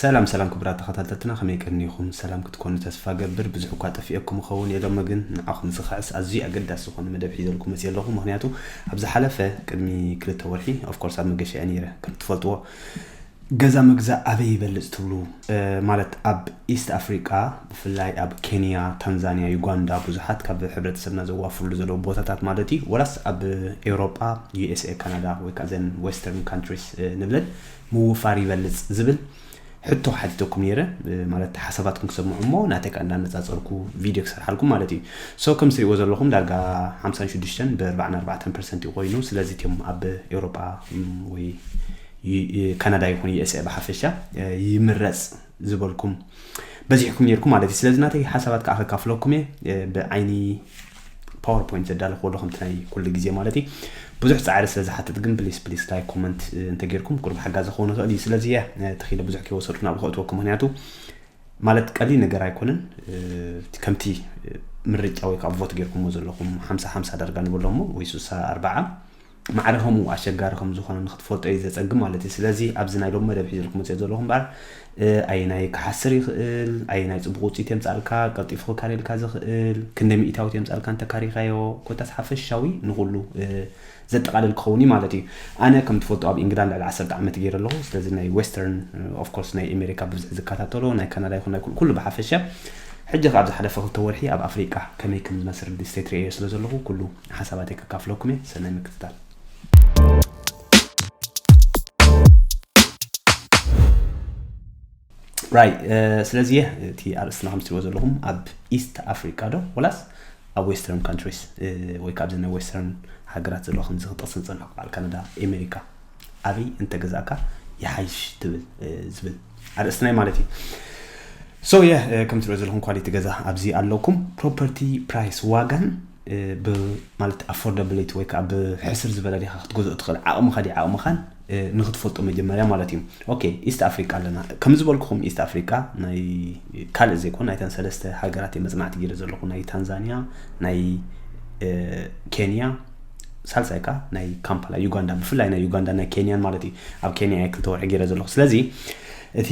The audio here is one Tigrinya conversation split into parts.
ሰላም ሰላም ክቡራት ተኸታተልትና፣ ከመይ ቀኒኹም? ሰላም ክትኮኑ ተስፋ ገብር። ብዙሕ እኳ ጠፊኤኩም ይኸውን እየ፣ ሎሚ ግን ንዓኹም ዝኽዕስ ኣዝዩ ኣገዳሲ ዝኾነ መደብ ሒዘልኩም መፅእ ኣለኹ። ምኽንያቱ ኣብ ዝሓለፈ ቅድሚ ክልተ ወርሒ፣ of course፣ ኣብ መገሻ እየ ነይረ። ከም ትፈልጥዎ፣ ገዛ ምግዛእ ኣበይ ይበልፅ ትብሉ፣ እ፣ ማለት ኣብ ኢስት ኣፍሪቃ፣ ብፍላይ ኣብ ኬንያ፣ ታንዛንያ፣ ዩጋንዳ፣ ብዙሓት ካብ ሕብረተሰብና ዘዋፍርሉ ዘለዉ ቦታታት ማለት እዩ። ወላስ ኣብ ኤውሮጳ፣ ዩ ኤስ ኤ፣ ካናዳ፣ ወይ ከዓ ዘን ዌስተርን ካንትሪስ፣ እ፣ ንብለን ምውፋር ይበልፅ ዝብል ሕቶ ሓቲተኩም ነይረ፣ እ፣ ማለት ሓሳባትኩም ክሰምዑ እሞ ናተይ ከዓ እንዳነፃፀርኩ ቪድዮ ክሰርሓልኩም ማለት እዩ። So ከም ትሪእዎ ዘለኹም ዳርጋ ሓምሳን ሽዱሽተን ብኣርባዓን ኣርባዕተን ፐርሰንት እዩ ኮይኑ። ስለዚ እቲኦም ኣብ ኤውሮጳ፣ ም፣ ወይ ዩ-፣ ዩ-፣ ካናዳ ይኹን ዩ ኤስ ኤ ብሓፈሻ፣ እ፣ ይምረፅ ዝበልኩም በዚሕኩም ነይርኩም ማለት እዩ። ስለዚ ናተይ ሓሳባት ከዓ ከካፍለኩም እየ፣ እ፣ ብዓይኒ ፓወርፖይንት ዘዳለኹ ኣሎ ከምቲ ናይ ኩሉ ግዜ ማለት እዩ። ብዙሕ ጻዕሪ ስለ ዝሓትት ግን ፕሊስ ፕሊስ ላይክ ኮመንት፣ እ፣ እንተጌርኩም ቁሩብ ሓጋዚ ክኸውን ይኽእል እዩ። ስለዚ እየ፣ እ፣ ተኺለ ብዙሕ ከይወሰድኩ ናብኡ ከእትወኩም፣ ምኽንያቱ ማለት ቀሊል ነገር ኣይኮነን። እ፣ ከምቲ፣ እ፣ ምርጫ ወይ ከዓ ቮት ጌርኩሞ ዘለኹም ሓምሳ ሓምሳ ዳርጋ ንብሎ እሞ ወይ ስሳ ኣርባዓ ማዕረ ከምኡ ኣሸጋሪ ከም ዝኾነ ንክትፈልጦ እዩ ዘጸግም ማለት እዩ። ስለዚ ኣብዚ ናይ ሎሚ መደብ ሒዘልኩም መጽእ ዘለኹ እምበኣር፣ እ፣ ኣየናይ ክሓስር ይኽእል፣ ኣየናይ ጽቡቕ ውጽኢት የምጻልካ፣ ቀልጢፉ ክካረልካ ዝኽእል፣ ክንደይ ሚእታዊት የምጻልካ እንተካሪኻዮ፣ ኮታስ ሓፈሻዊ ንኹሉ፣ እ፣ ዘጠቓልል ክኸውን እዩ ማለት እዩ። ኣነ ከም ትፈልጡ ኣብ ኢንግላንድ ልዕሊ ዓሰርተ ዓመት ገይረ ኣለኹ። ስለዚ ናይ ዌስተርን፣ እ፣ of course ናይ ኣሜሪካ ብብዝሒ ዝከታተሎ፣ ናይ ካናዳ ይኹን ናይ ኩሉ፣ ኩሉ ብሓፈሻ። ሕጂ ከኣ ኣብዚ ሓለፈ ክልተ ወርሒ ኣብ ኣፍሪቃ ከመይ ከም ዝመስል ሪል ስቴት ርእየዮ ስለ ዘለኹ ኩሉ ሓሳባተይ ከካፍለኩም እየ። ሰናይ ምክትታል። ራይ፣ እ፣ ስለዚ እቲ ኣርእስትና ከም ትሪእዎ ዘለኹም ኣብ ኢስት ኣፍሪቃ ዶ ወላስ ኣብ ዌስተርን ካንትሪስ፣ እ፣ ወይ ካብ ዘን ናይ ዌስተርን ሃገራት ዘለዋ ከምዚ ክጠቕስ ንጸንሐ በዓል ካናዳ፣ ኣሜሪካ ኣበይ እንተገዛእካ ይሓይሽ ትብል፣ እ፣ ዝብል ኣርእስትና እዩ ማለት እዩ። So የ፣ እ፣ ከም ትሪእዎ ዘለኹም ኳሊቲ ገዛ ኣብዚ ኣለኩም። ፕሮፐርቲ ፕራይስ ዋጋን፣ እ፣ ብ-፣ ማለት ኣፎርዳብሊቲ ወይ ከዓ ብሕስር ዝበለ ዲኻ ክትገዝኦ ትኽእል ዓቕምኻ ድዩ ዓቕምኻን፣ እ፣ ንክትፈልጦ መጀመርያ ማለት እዩ። ኦኬ፣ ኢስት ኣፍሪቃ ኣለና። ከም ዝበልኩኹም ኢስት ኣፍሪቃ ናይ ካልእ ዘይኮን ናይተን ሰለስተ ሃገራት እየ መጽናዕቲ ገይረ ዘለኹ፣ ናይ ታንዛንያ፣ ናይ፣ እ፣ ኬንያ፣ ሳልሳይ ከኣ ናይ ካምፓላ ዩጋንዳ፣ ብፍላይ ናይ ዩጋንዳ ናይ ኬንያን ማለት እዩ። ኣብ ኬንያ እየ ክልተ ወርሒ ገይረ ዘለኹ። ስለዚ እቲ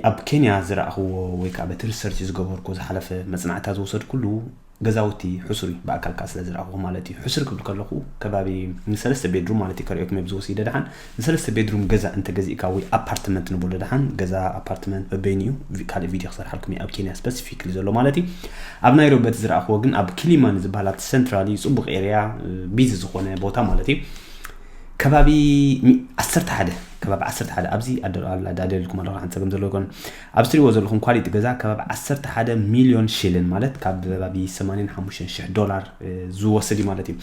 ኣብ ኬንያ ዝረኣኽዎ ወይ ከዓ በቲ ሪሰርች ዝገበርኩ ዝሓለፈ መጽናዕታ ዝወሰድኩሉ ገዛውቲ ሕሱር እዩ፣ ብኣካል ከኣ ስለ ዝረኣኽዎ ማለት እዩ። ሕሱር ክብል ከለኹ ከባቢ ንሰለስተ ቤድሩም ማለት እዩ ከርእየኩም እየ ብዝወስደ ደሓን። ንሰለስተ ቤድሩም ገዛ እንተገዚእካ ወይ ኣፓርትመንት ንብሎ ደሓን፣ ገዛ ኣፓርትመንት በበይኑ እዩ። ቪ-፣ ካልእ ቪድዮ ክሰርሓልኩም እየ ኣብ ኬንያ ስፐሲፊክሊ ዘሎ ማለት እዩ። ኣብ ናይሮቢ በቲ ዝረኣኽዎ ግን ኣብ ኪሊማኒ ዝበሃል ኣብቲ ሰንትራል እዩ፣ ጽቡቕ ኤርያ፣ እ፣ ቢዚ ዝኾነ ቦታ ማለት እዩ። ከባቢ ሚ-፣ ዓሰርተ ሓደ፣ ከባቢ ዓሰርተ ሓደ ኣብዚ ኣደ-፣ ኣላ-፣ ኣዳልየልኩም ኣለኹ፣ ሓንቲ ጸገም ዘለዎ ኣይኮነን። ኣብዚ ትሪእዎ ዘለኹም ኳሊቲ ገዛ ከባቢ ዓሰርተ ሓደ ሚልዮን ሽልን ማለት ካብ ከባቢ ሰማንያን ሓሙሽተን ሽሕ ዶላር፣ እ፣ ዝወስድ እዩ ማለት እዩ።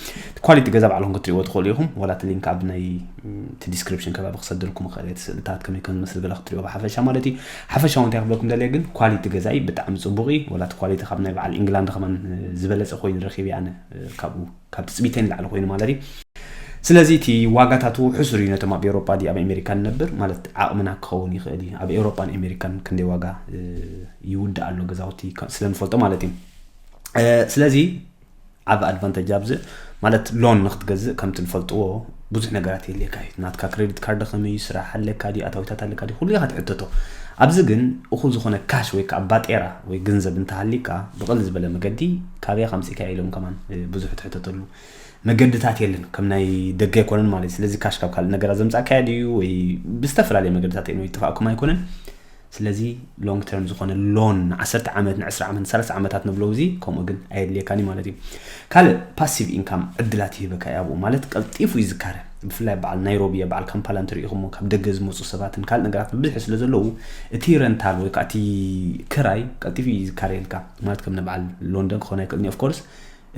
ኳሊቲ ገዛ ባዕልኹም ክትሪእዎ ትኽእሉ ኢኹም። ዋላ እቲ ሊንክ ኣብ ናይ፣ ም፣ እቲ ዲስክሪፕሽን ከባቢ ክሰደልኩም እኽእል እየ። እቲ ስእልታት ከመይ ከም ዝመስል ገለ ክትሪእዎ ብሓፈሻ ማለት እዩ። ሓፈሻዊ እንታይ ክብለኩም ደልየ ግን ኳሊቲ ገዛ እዩ፣ ብጣዕሚ ጽቡቕ እዩ። ዋላ እቲ ኳሊቲ ካብ ናይ በዓል ኢንግላንድ ከማን፣ እ፣ ዝበለጸ ኮይኑ ረኺበ ኣነ፣ እ፣ ካብኡ ካብ ትጽቢተይ ንላዕሊ ኮይኑ ማለት እዩ። ስለዚ እቲ ዋጋታቱ ሕሱር እዩ ነቶም ኣብ ኤውሮጳ ድዩ ኣብ ኣሜሪካ ንነብር ማለት ዓቕምና ክኸውን ይኽእል እዩ። ኣብ ኤውሮጳን ኣሜሪካን ክንደይ ዋጋ፣ እ፣ ይውዳእ ኣሎ ገዛውቲ ከ-፣ ስለ ንፈልጦ ማለት እዩ። እ፣ ስለዚ ዓቢ ኣድቫንቴጅ ኣብዚ ማለት ሎን ንክትገዝእ ከምቲ ንፈልጥዎ ብዙሕ ነገራት የድልየካ እዩ። ናትካ ክሬዲት ካርድ ከመይ እዩ፣ ስራሕ ኣለካ ድዩ፣ ኣታዊታት ኣለካ ድዩ፣ ኩሉ ኢኻ ትሕተቶ። ኣብዚ ግን እኹል ዝኾነ ካሽ ወይ ከዓ ባጤራ ወይ ገንዘብ እንተሃሊካ ብቐልል ዝበለ መገዲ ካበይ ኣምጺእካዮ ኢሎም ከማን፣ እ፣ ብዙሕ ትሕተተሉ መገድታት የለን። ከም ናይ ደገ ኣይኮነን ማለት እዩ። ስለዚ ካሽ ካብ ካልእ ነገራት ዘምጻእካዮ ድዩ ወይ ብዝተፈላለየ መገድታት ወይ ጥፋእኩም ኣይኮነን። ስለዚ ሎንግ ተርም ዝኾነ ሎን ንዓሰርተ ዓመት፣ ንዕስራ ዓመት፣ ንሰላሳ ዓመታት ንብሎ እዚ ከምኡ ግን ኣየድልየካን እዩ ማለት እዩ። ካልእ ፓሲቭ ኢንካም ዕድላት ይህበካ እዩ ኣብኡ ማለት ቀልጢፉ እዩ ዝካረ። ብፍላይ በዓል ናይሮቢ፣ በዓል ካምፓላ እንተሪኢኹሞ ካብ ደገ ዝመፁ ሰባትን ካልእ ነገራት ብብዝሒ ስለ ዘለዉ እቲ ረንታል ወይ ከዓ እቲ ክራይ ቀልጢፉ እዩ ዝካረየልካ። ማለት ከም ንበዓል ሎንደን ክኾን ኣይክእልን እዩ። ኦፍኮርስ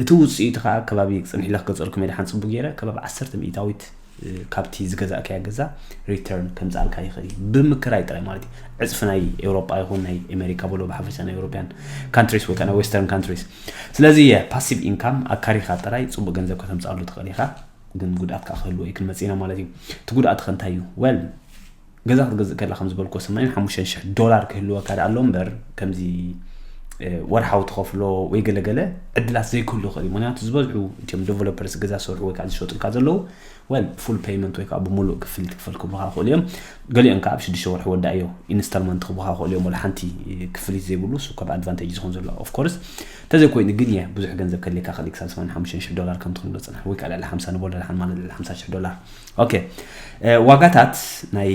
እቲ ውፅኢቱ ከዓ ከባቢ ፅንሕ ኢለ ክገልፀልኩም እየ ደሓን ፅቡቅ ገይረ፣ ከባቢ ዓሰርተ ሚእታዊት፣ እ፣ ካብቲ ዝገዛእካዮ ገዛ ሪተርን ከምፅኣልካ ይኽእል እዩ። ብምክራይ ጥራይ ማለት እዩ። ዕፅፊ ናይ ኤውሮጳ ይኹን ናይ ኣሜሪካ በሎ፣ ብሓፈሻ ናይ ኤውሮፒያን ካንትሪስ ወይ ከዓ ናይ ዌስተርን ካንትሪስ። ስለዚ የ ፓሲቭ ኢንካም ኣካሪኻ ጥራይ ፅቡቅ ገንዘብ ከተምፅኣሉ ትኽእል ኢኻ። ግን ጉድኣት ከዓ ክህልዎ እዩ ክንመፅእ ኢና ማለት እዩ። እቲ ጉድኣት ከ እንታይ እዩ? ወል ገዛ ክትገዝእ ከላ ከም ዝበልኩ ሰማንያን ሓሙሽተን ሽሕ ዶላር ክህልወካ ደኣ ኣሎ እምበር ከምዚ ወርሓዊ ትኸፍሎ ወይ ገለገለ ዕድላት ዘይክህሉ ይኽእል እዩ። ምክንያቱ ዝበዝሑ እቲኦም ዴቨሎፐርስ ገዛ ዝሰርሑ ወይ ከዓ ዝሸጡልካ ዘለዉ፣ well, full payment ወይ ከዓ ብምሉእ ክፍሊት ክፈል ክብሉካ ይኽእሉ እዮም። ገሊኦም ከዓ ኣብ ሽዱሽተ ወርሒ ወዳእዮ ኢንስታልመንት ክብሉካ ይኽእሉ እዮም። ወላ ሓንቲ ክፍሊት ዘይብሉ፣ እሱ ካብ ኣድቫንቴጅ ዝኸውን ዘሎ። Of course፣ እንተዘይኮይኑ ግን የ ብዙሕ ገንዘብ ከድልየካ ይኽእል እዩ። ክሳብ ሰማንያን ሓሙሽተን ሽሕ ዶላር ከም ትኽንብሎ ፅናሕ፣ ወይ ከዓ ልዕሊ ሓምሳ ንበሎ፣ ደሓን ማለት ልዕሊ ሓምሳ ሽሕ ዶላር። ኦኬ፣ ዋጋታት ናይ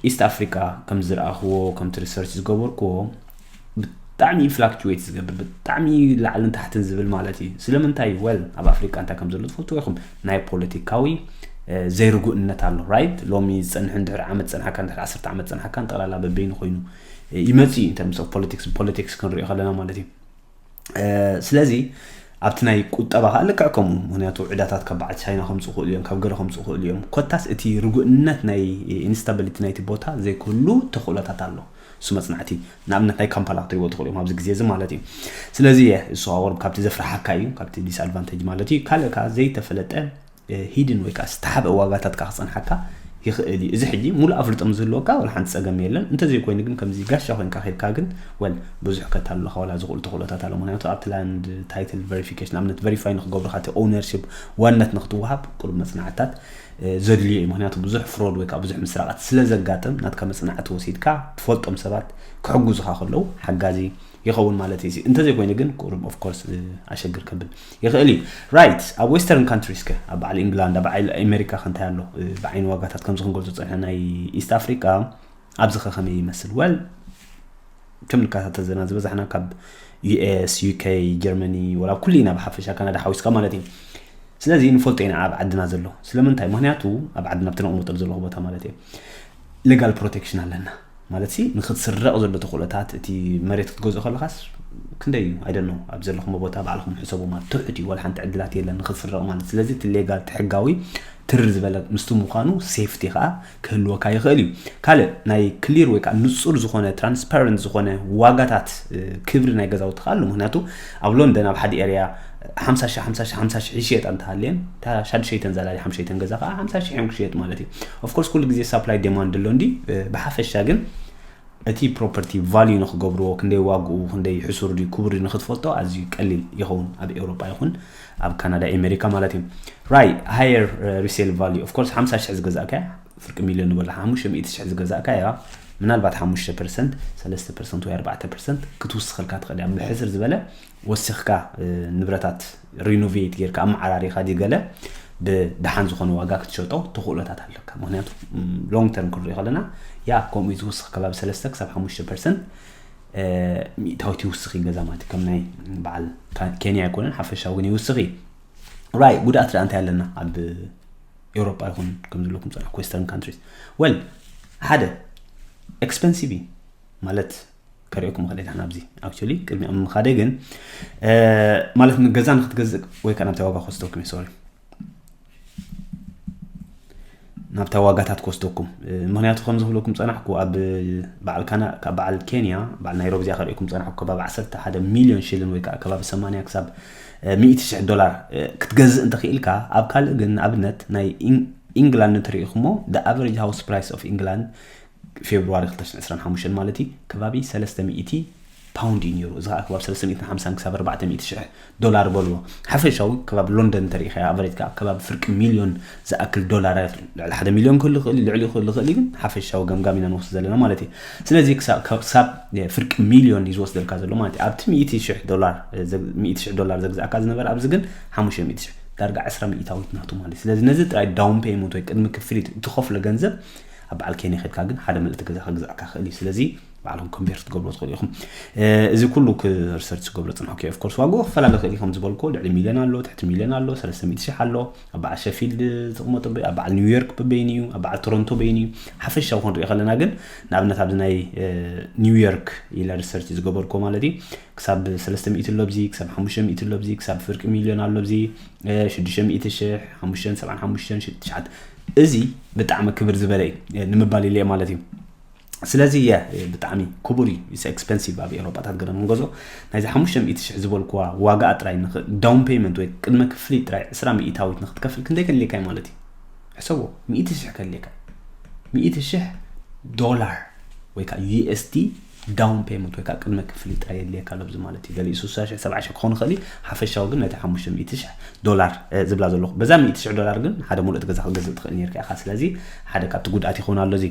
ኢስት ኣፍሪቃ ከም ዝረኣኽዎ፣ ከምቲ ሪሰርች ዝገበርክዎ፣ ብጣዕሚ ፍላክቹዌት ዝገብር፣ ብጣዕሚ ላዕልን ታሕትን ዝብል ማለት እዩ። ስለምንታይ? Well፣ ኣብ ኣፍሪቃ እንታይ ከም ዘሎ ትፈልጥዎ ኢኹም። ናይ ፖለቲካዊ ዘይርጉእነት ኣሎ፣ ራይት? ሎሚ ዝጸንሕን ድሕሪ ዓመት ጸንሓካን ድሕሪ ዓሰርተ ዓመት ጸንሓካን ጠቕላላ በበይኑ ኮይኑ ይመጽእ እዩ። ኢንተርምስ ኦፍ ፖለቲክስ፣ ፖለቲክስ ክንሪኦ ከለና ማለት እዩ። ስለዚ ኣብቲ ናይ ቁጠባ ከዓ ልክዕ ከምኡ፣ ምክንያቱ ዕዳታት ካብ በዓል ቻይና ከምፅኡ ክእሉ እዮም፣ ካብ ገለ ከምፅኡ ክእሉ እዮም። ኮታስ እቲ ርጉእነት ናይ ኢንስታቢሊቲ ናይቲ ቦታ ዘይክህሉ ተኽእሎታት ኣሎ። እሱ መፅናዕቲ ንኣብነት ናይ ካምፓላ ክትሪእዎ ትኽእሉ እዮም ኣብዚ ግዜ እዚ ማለት እዩ። ስለዚ እሱ ኣወር ካብቲ ዘፍርሓካ እዩ፣ ካብቲ ዲስኣድቫንቴጅ ማለት እዩ። ካልእ ከዓ ዘይተፈለጠ ሂድን ወይ ከዓ ዝተሓብአ ዋጋታት ከዓ ክፀንሓካ ይኽእል እዩ። እዚ ሕጂ ሙሉእ ኣፍልጦ ዝህልወካ ወላ ሓንቲ ፀገም የለን። እንተዘይኮይኑ ግን ከምዚ ጋሻ ኮይንካ ከድካ ግን ወል ብዙሕ ከታልሉካ ወላ ዝኽእሉ ተኽእሎታት ኣሎ። ምክንያቱ ኣብቲ ላንድ ታይትል ቨሪፊኬሽን ንኣብነት ቨሪፋይ ንክገብሩካ እቲ ኦውነርሽፕ ዋንነት ንክትወሃብ ቁሩብ መፅናዕትታት ዘድልዮ እዩ። ምክንያቱ ብዙሕ ፍሮድ ወይ ከዓ ብዙሕ ምስራቓት ስለ ዘጋጥም ናትካ መፅናዕቲ ወሲድካ ትፈልጦም ሰባት ክሕግዙካ ከለዉ ሓጋዚ ይኸውን ማለት እዩ። እንተዘይኮይኑ ግን ቁሩብ ኦፍኮርስ ኣሸግር ከብል ይኽእል እዩ። ራይት፣ ኣብ ዌስተርን ካንትሪስ ከ ኣብ በዓል ኢንግላንድ ኣብ በዓል ኣሜሪካ ከ እንታይ ኣሎ? ብዓይኒ ዋጋታት ከምዚ ክንገልጾ ጸኒሕና ናይ ኢስት ኣፍሪቃ ኣብዚ ከ ከመይ ይመስል? ወል ከም ንከታተል ዘለና ዝበዛሕና ካብ ዩ ኤስ፣ ዩ ኬ፣ ጀርመኒ ወላ ኣብ ኩሉ ኢና ብሓፈሻ ካናዳ ሓዊስካ ማለት እዩ። ስለዚ ንፈልጦ ኢና ኣብ ዓድና ዘሎ። ስለምንታይ? ምክንያቱ ኣብ ዓድና ኣብቲ ነቕምጠሉ ዘለኹ ቦታ ማለት እዩ ሌጋል ፕሮቴክሽን ኣለና። ማለት ሲ ንክትስረቕ ዘሎ ተኽእሎታት እቲ መሬት ክትገዝኦ ከለኻስ ክንደይ እዩ? I don't know፣ ኣብ ዘለኹም ቦታ ባዕልኹም ሕሰቡ ማለት ትሑት እዩ። ወላ ሓንቲ ዕድላት የለን ንክትስረቕ ማለት። ስለዚ እቲ ሌጋል እቲ ሕጋዊ ትር ዝበለ ምስቲ ምዃኑ ሴፍቲ ከዓ ክህልወካ ይኽእል እዩ። ካልእ ናይ ክሊር ወይ ከዓ ንጹር ዝኾነ ትራንስፓረንት ዝኾነ ዋጋታት ክብሪ ናይ ገዛውቲ ከዓ ኣሎ። ምክንያቱ ኣብ ሎንደን ኣብ ሓደ ኤርያ ሓምሳ ሺሕ ሓምሳ ሺሕ ሓምሳ ሺሕ ይሽየጣ እንተሃልየን እታ ሻዱሸይተን ዛላሊ ሓምሸይተን ገዛ ከዓ ሓምሳ ሺሕ እዮም ክሽየጥ ማለት እዩ። ኦፍኮርስ ኩሉ ግዜ ሳፕላይ ዴማንድ ኣሎ እንዲ ብሓፈሻ ግን እቲ ፕሮፐርቲ ቫልዩ ንክገብርዎ ክንደይ ዋግኡ ክንደይ ሕሱር ድዩ ክቡር ድዩ ንክትፈልጦ ኣዝዩ ቀሊል ይኸውን ኣብ ኤውሮጳ ይኹን ኣብ ካናዳ ኣሜሪካ ማለት እዩ። ራይ ሃየር ሪሴል ቫልዩ ኦፍኮርስ ሓምሳ ሽሕ ዝገዛእካያ ፍርቂ ሚልዮን ንበላ ሓሙሽተ ሚእቲ ሽሕ ዝገዛእካያ ምናልባት ሓሙሽተ ፐርሰንት ሰለስተ ፐርሰንት ወይ ኣርባዕተ ፐርሰንት ክትውስኸልካ ትኽእል እያ። ብሕስር ዝበለ ወሲኽካ ንብረታት ሪኖቬት ጌርካ ኣመዓራሪኻ ድዩ ገለ ብደሓን ዝኾነ ዋጋ ክትሸጦ ተኽእሎታት ኣለካ። ምክንያቱ ሎንግ ተርም ክንሪኦ ከለና ያ ከምኡ እዩ ዝውስኽ ከባቢ ሰለስተ ክሳብ ሓሙሽተ ፐርሰንት ሚእታዊት ይውስኽ እዩ ገዛ ማለት እዩ። ከም ናይ በዓል ኬንያ ኣይኮነን ሓፈሻዊ ግን ይውስኽ እዩ። ራይ ጉድኣት ደኣ እንታይ ኣለና ኣብ ኤውሮጳ ይኹን ከም ዘለኩም ፀናሕኩ ዌስተርን ካንትሪስ ወል ሓደ ኤክስፐንሲቭ እዩ ማለት ከሪኦኩም ከደ ዳሕና ኣብዚ ኣክቹሊ ቅድሚኦም ምኻደ ግን ማለት ንገዛ ንክትገዝእ ወይ ከዓ ናብታ ዋጋ ክወስደኩም እዩ ሶሪ ናብታ ዋጋታት ክወስደኩም ምክንያቱ ከም ዝብለኩም ፀናሕኩ ኣብ በዓል ካና ካብ በዓል ኬንያ በዓል ናይሮቢ እዚኣ ከሪኦኩም ፀናሕኩ ከባቢ ዓሰርተ ሓደ ሚልዮን ሽልን ወይ ከዓ ከባቢ ሰማንያ ክሳብ ሚእቲ ሽሕ ዶላር ክትገዝእ እንተኽኢልካ ኣብ ካልእ ግን ንኣብነት ናይ ኢንግላንድ እንተሪኢኹሞ the average house price of England ፌብሩዋሪ ክልተ ሽሕን ዕስራን ሓሙሽተን ማለት እዩ ከባቢ ሰለስተ ሚእቲ ፓውንድ እዩ ነይሩ። እዚ ከዓ ከባቢ ሰለስተ ሚእትን ሓምሳን ክሳብ ኣርባዕተ ሚእቲ ሽሕ ዶላር በልዎ። ሓፈሻዊ ከባቢ ሎንደን እንተሪኢኻዮ ኣቨሬጅ ከዓ ከባቢ ፍርቂ ሚልዮን ዝኣክል ዶላራት ልዕሊ ሓደ ሚልዮን ክህሉ ይኽእል እዩ፣ ልዕሊኡ ክህሉ ይኽእል እዩ፣ ግን ሓፈሻዊ ገምጋም ኢና ንወስድ ዘለና ማለት እዩ። ስለዚ ክሳብ ፍርቂ ሚልዮን እዩ ዝወስደልካ ዘሎ ማለት እዩ። ኣብቲ ሚእቲ ሽሕ ዶላር ሚእቲ ሽሕ ዶላር ዘግዛእካ ዝነበረ ኣብዚ ግን ሓሙሽተ ሚእቲ ሽሕ ዳርጋ ዕስራ ሚእታዊት ናቱ ማለት እዩ። ስለዚ ነዚ ጥራይ ዳውን ፔይመንት ወይ ቅድሚ ክፍሊት እትኸፍሎ ገንዘብ ኣብ በዓል ኬንያ ከድካ ግን ሓደ ምልእቲ ገዛ ክግዛእካ ክእል እዩ። ስለዚ ባዕልኩም ኮምፔር ክትገብሩ ትኽእሉ ኢኹም። እዚ ኩሉ ሪሰርች ዝገብሮ ፅንሖ ኦፍኮርስ ዋግኡ ክፈላለ ክእል እዩ። ከም ዝበልኩ ልዕሊ ሚልዮን ኣሎ፣ ትሕቲ ሚልዮን ኣሎ፣ ሰለስተ ሚእቲ ሽሕ ኣሎ። ኣብ በዓል ሸፊልድ ዝቕመጡ ኣብ በዓል ኒውዮርክ በበይኑ እዩ፣ ኣብ በዓል ቶሮንቶ በይኑ እዩ። ሓፈሻዊ ክንሪኦ ከለና ግን ንኣብነት ኣብዚ ናይ ኒውዮርክ ኢለ ሪሰርች ዝገበርኩ ማለት እዩ ክሳብ ሰለስተ ሚእቲ ኣሎ ኣብዚ፣ ክሳብ ሓሙሽተ ሚእቲ ኣሎ ኣብዚ፣ ክሳብ ፍርቂ ሚልዮን ኣሎ ኣብዚ፣ ሽዱሽተ ሚእቲ ሽሕ፣ ሓሙሽተ ሰብዓን ሓሙሽተን፣ ትሽዓተ እዚ ብጣዕሚ ክብር ዝበለ እዩ ንምባል ኢለ ማለት እዩ። ስለዚ የ ብጣዕሚ ክቡር እዩ፣ ኢትስ ኤክስፐንሲቭ ኣብ ኤውሮጳታት ገለ ንገዝኦ ናይዚ ሓሙሽተ ሚእቲ ሽሕ ዝበልኩዋ ዋጋኣ ጥራይ ዳውን ፔይመንት ወይ ቅድመ ክፍሊት ጥራይ ዕስራ ሚእታዊት ንክትከፍል ክንደይ ከድልየካ እዩ ማለት እዩ? ሕሰቦ ሚእቲ ሽሕ ከድልየካ ሚእቲ ሽሕ ዶላር ወይ ከዓ ዩ ኤስ ዲ ዳውን ፔመንት ወይ ከዓ ቅድመ ክፍሊት ጥራይ የድልየካ ኣሎ ኣብዚ ማለት እዩ። ገሊኡ ስሳ ሽሕ ሰብዓ ሽሕ ክኸውን ይኽእል እዩ። ሓፈሻዊ ግን ነቲ ሓሙሽተ ሚእቲ ሽሕ ዶላር ዝብላ ዘለኹ፣ በዛ ሚእቲ ሽሕ ዶላር ግን ሓደ ሙሉእ ገዛ ክትገዝእ ትኽእል ነርካ ኢኻ። ስለዚ ሓደ ካብቲ ጉድኣት ይኸውን ኣሎ። እዚ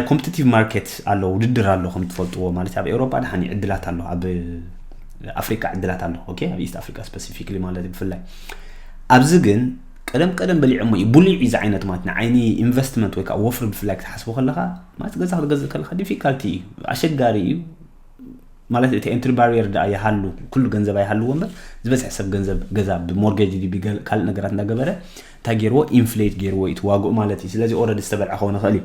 ኮምፒቲቲቭ ማርኬት ኣሎ፣ ውድድር ኣሎ ከም ትፈልጥዎ ማለት ኣብ ኤውሮጳ ድሓን ዕድላት ኣሎ፣ ኣብ ኣፍሪቃ ዕድላት ኣሎ። ኦኬ፣ ኣብ ኢስት ኣፍሪቃ ስፐሲፊክሊ ማለት ብፍላይ ኣብዚ ግን ቀደም ቀደም በሊዖሞ እዩ። ቡሊዕ እዚ ዓይነት ማለት ንዓይኒ ኢንቨስትመንት ወይ ከዓ ወፍሪ ብፍላይ ክትሓስቦ ከለኻ ማለት ገዛ ክትገዝእ ከለኻ ዲፊካልቲ እዩ፣ ኣሸጋሪ እዩ። ማለት እቲ ኤንትሪ ባሪየር ደኣ ይሃሉ፣ ኩሉ ገንዘብ ኣይሃልዎ እምበር ዝበዝሐ ሰብ ገንዘብ ገዛ ብሞርጌጅ ድዩ ብገል ካልእ ነገራት እንዳገበረ እንታይ ገይርዎ ኢንፍሌት ገይርዎ እዩ እቲ ዋግኡ ማለት እዩ። ስለዚ ኦረዲ ዝተበልዐ ክኸውን ይኽእል እዩ።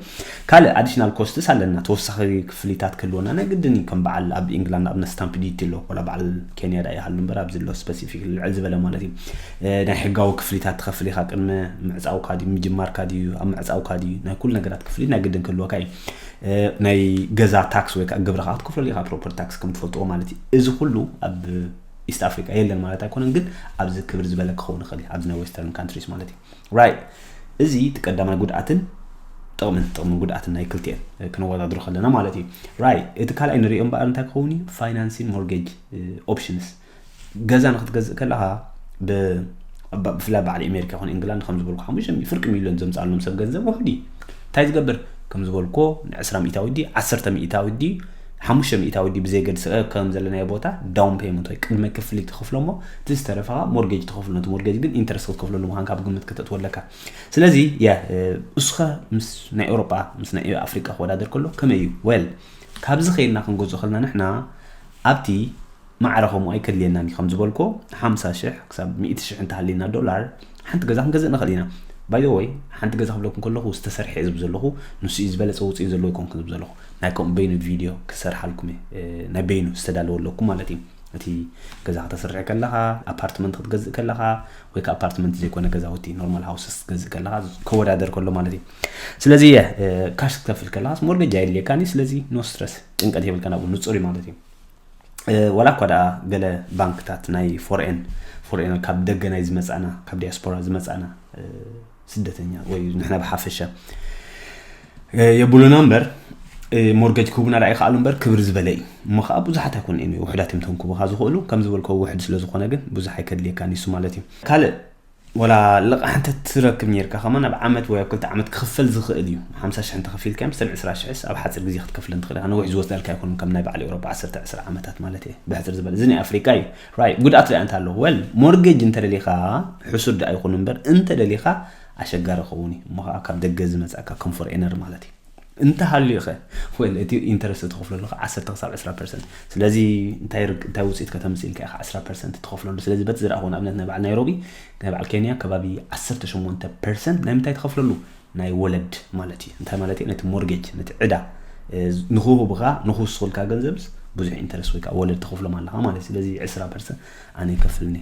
ካልእ ኣዲሽናል ኮስትስ ኣለና፣ ተወሳኺ ክፍሊታት ክህልወና ናይ ግድን እዩ። ከም በዓል ኣብ ኢንግላንድ ኣብነት ስታምፕ ዲቲ ኣሎ፣ ወላ በዓል ኬንያ ደኣ ይሃሉ እምበር ኣብዚ ኣሎ ስፐሲፊክ ልዕል ዝበለ ማለት እዩ። ናይ ሕጋዊ ክፍሊታት ትኸፍል ኢኻ፣ ቅድሚ ምዕፃውካ ድዩ ምጅማርካ ድዩ ኣብ ምዕፃውካ ድዩ ናይ ኩሉ ነገራት ክፍሊት ናይ ግድን ክህልወካ እዩ። ናይ ገዛ ታክስ ወይ ከዓ ግብሪ ከዓ ክትከፍለሉ ኢኻ፣ ፕሮፐርቲ ታክስ ከም ትፈልጥዎ ማለት እዩ። እዚ ኩሉ ኣብ ኢስት ኣፍሪካ የለን ማለት ኣይኮነን፣ ግን ኣብዚ ክብር ዝበለ ክኸውን ይኽእል እዩ ኣብዚ ናይ ዌስተርን ካንትሪስ ማለት እዩ። ራይት፣ እዚ እቲ ቀዳማይ ጉድኣትን ጥቕምን ጥቕምን ጉድኣትን ናይ ክልቲኤን ክነወዳድሮ ከለና ማለት እዩ። ራይት፣ እቲ ካልኣይ ንሪኦ እምበኣር እንታይ ክኸውን እዩ? ፋይናንሲን ሞርጌጅ ኦፕሽንስ ገዛ ንክትገዝእ ከለኻ ብፍላይ በዓል ኣሜሪካ ይኹን ኢንግላንድ ከም ዝበልኩ ሓሙሽተ ፍርቂ ሚሊዮን ዘምፅኣሎም ሰብ ገንዘብ ውሕድ እዩ። እንታይ ዝገብር ከም ዝበልኮ ንዕስራ ሚእታዊ ዲ ዓሰርተ ሚእታዊ ዲ ሓሙሽተ ሚእታዊ ዲ ብዘይ ገድስ ከም ዘለናዮ ቦታ ዳውን ፔመንት ወይ ቅድመ ክፍሊ ትኸፍሎ እሞ እቲ ዝተረፈኻ ሞርጌጅ ትኸፍሎ። ነቲ ሞርጌጅ ግን ኢንተረስት ክትከፍለሉ ምዃንካ ኣብ ግምት ከተእትዎ ኣለካ። ስለዚ ያ እስኸ ምስ ናይ ኤውሮጳ ምስ ናይ ኣፍሪቃ ክወዳደር ከሎ ከመይ እዩ? ወል ካብዚ ከይድና ክንገዝኦ ከለና ንሕና ኣብቲ ማዕረ ከምኡ ኣይከድልየናን እዩ። ከም ዝበልኮ ሓምሳ ሽሕ ክሳብ ሚእቲ ሽሕ እንተሃልየና ዶላር ሓንቲ ገዛ ክንገዝእ ንኽእል ኢና። ባይ ዘ ወይ ሓንቲ ገዛ ክብለኩም ከለኹ ዝተሰርሐ እየ ዝብ ዘለኹ፣ ንሱ እዩ ዝበለፀ ውፅኢ ዘለዎ ይኮንኩ ዝብ ዘለኹ። ናይ ከምኡ በይኑ ቪድዮ ክሰርሓልኩም እየ፣ ናይ በይኑ ዝተዳለወ ኣለኩም ማለት እዩ። እቲ ገዛ ከተስርሕ ከለኻ ኣፓርትመንት ክትገዝእ ከለኻ ወይ ከዓ ኣፓርትመንት ዘይኮነ ገዛውቲ ኖርማል ሃውስስ ክትገዝእ ከለኻ ከወዳደር ከሎ ማለት እዩ። ስለዚ እየ ካሽ ክትከፍል ከለኻስ ሞርጌጅ ኣየድልየካን እዩ። ስለዚ ኖ ስትረስ፣ ጭንቀት የብልካ፣ ናብኡ ንፁር እዩ ማለት እዩ። ወላ እኳ ደኣ ገለ ባንክታት ናይ ፎሬን ፎሬን ካብ ደገ ናይ ዝመጻና ካብ ዲያስፖራ ዝመጻና ስደተኛ ወይ ንሕና ብሓፈሻ የብሉና እምበር ሞርገጅ ክህቡና ደኣ ይኽኣሉ እምበር ክብር ዝበለ እዩ። እሞ ከዓ ብዙሓት ኣይኮኑን እዮም ውሕዳት እዮም ተንክቡኻ ዝኽእሉ። ከም ዝበልኮ ውሕድ ስለ ዝኾነ ግን ብዙሕ ኣይከድልየካ ኒሱ ማለት እዩ። ካልእ ወላ ልቓሕ እንተ ትረክብ ኔርካ ከማን ኣብ ዓመት ወይ ኣብ ክልተ ዓመት ክኽፈል ዝኽእል እዩ። ሓምሳ ሽሕ እንተ ከፊልካ ምስ ዕስራ ሽሕስ ኣብ ሓፂር ግዜ ክትከፍለን ትኽእል ኢኻ። ነዊሕ ዝወስደልካ ኣይኮኑን ከም ናይ በዓል ኤውሮጳ ዓሰርተ ዕስራ ዓመታት ማለት እየ ብሕፅር ዝበለ። እዚ ናይ ኣፍሪቃ እዩ። ራይት፣ ጉድኣት ሪኣ እንተ ኣለዎ ወል ሞርጌጅ እንተ ደሊኻ ሕሱድ ደኣ ይኹን እምበር እንተ ደሊኻ ኣሸጋሪ ክኸውን እዩ። እሞ ከዓ ካብ ደገ ዝመፃእካ ከም ፎሬነር ማለት እዩ። እንተሃልዩ ኸ ወል እቲ ኢንተረስት ትኸፍለሉ ኸ ዓሰርተ ክሳብ ዕስራ ፐርሰንት። ስለዚ እንታይ ርግ- እንታይ ውፅኢት ከተምፅእ ኢልካ ኢኻ ዕስራ ፐርሰንት ትኸፍለሉ። ስለዚ በቲ ዝረኣኹ ንኣብነት ናይ በዓል ናይሮቢ ናይ በዓል ኬንያ ከባቢ ዓሰርተ ሸሞንተ ፐርሰንት ናይ ምንታይ ትኸፍለሉ ናይ ወለድ ማለት እዩ። እንታይ ማለት እዩ? ነቲ ሞርጌጅ ነቲ ዕዳ ንክህቡኻ ንክውስኹልካ ገንዘብስ ብዙሕ ኢንተረስት ወይ ከዓ ወለድ ትኸፍሎም ኣለኻ ማለት እዩ። ስለዚ ዕስራ ፐርሰንት ኣነ ይከፍልኒ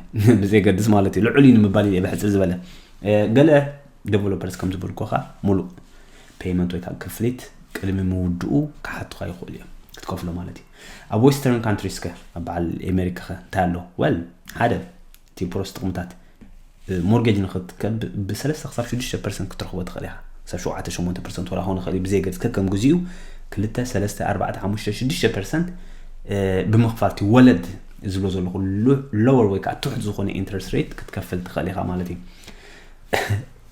ብዘይገድስ ማለት እዩ። ልዑል እዩ ንምባል ኢለ ብሕፅር ዝበለ ገለ ዴቨሎፐርስ ከም ዝበልኩኻ ሙሉእ ፔይመንት ወይ ከዓ ክፍሊት ቅድሚ ምውድኡ ክሓቱኻ ይኽእሉ እዮም ክትከፍሎ ማለት እዩ። ኣብ ዌስተርን ካንትሪስ ከ ኣብ በዓል ኣሜሪካ ከ እንታይ ኣሎ? ወል ሓደ እቲ ፕሮስ ጥቕምታት ሞርጌጅ ንክትከብ ብሰለስተ ክሳብ ሽዱሽተ ፐርሰንት ክትረኽቦ ትኽእል ኢኻ። ክሳብ ሸውዓተ ሸሞንተ ፐርሰንት ወላ ክኾን ይኽእል እዩ ብዘይ ገድስ ከከም ግዚኡ ክልተ ሰለስተ ኣርባዕተ ሓሙሽተ ሽዱሽተ ፐርሰንት ብምኽፋል እቲ ወለድ ዝብሎ ዘለኹ ሎወር ወይ ከዓ ትሑት ዝኾነ ኢንትረስት ሬት ክትከፍል ትኽእል ኢኻ ማለት እዩ።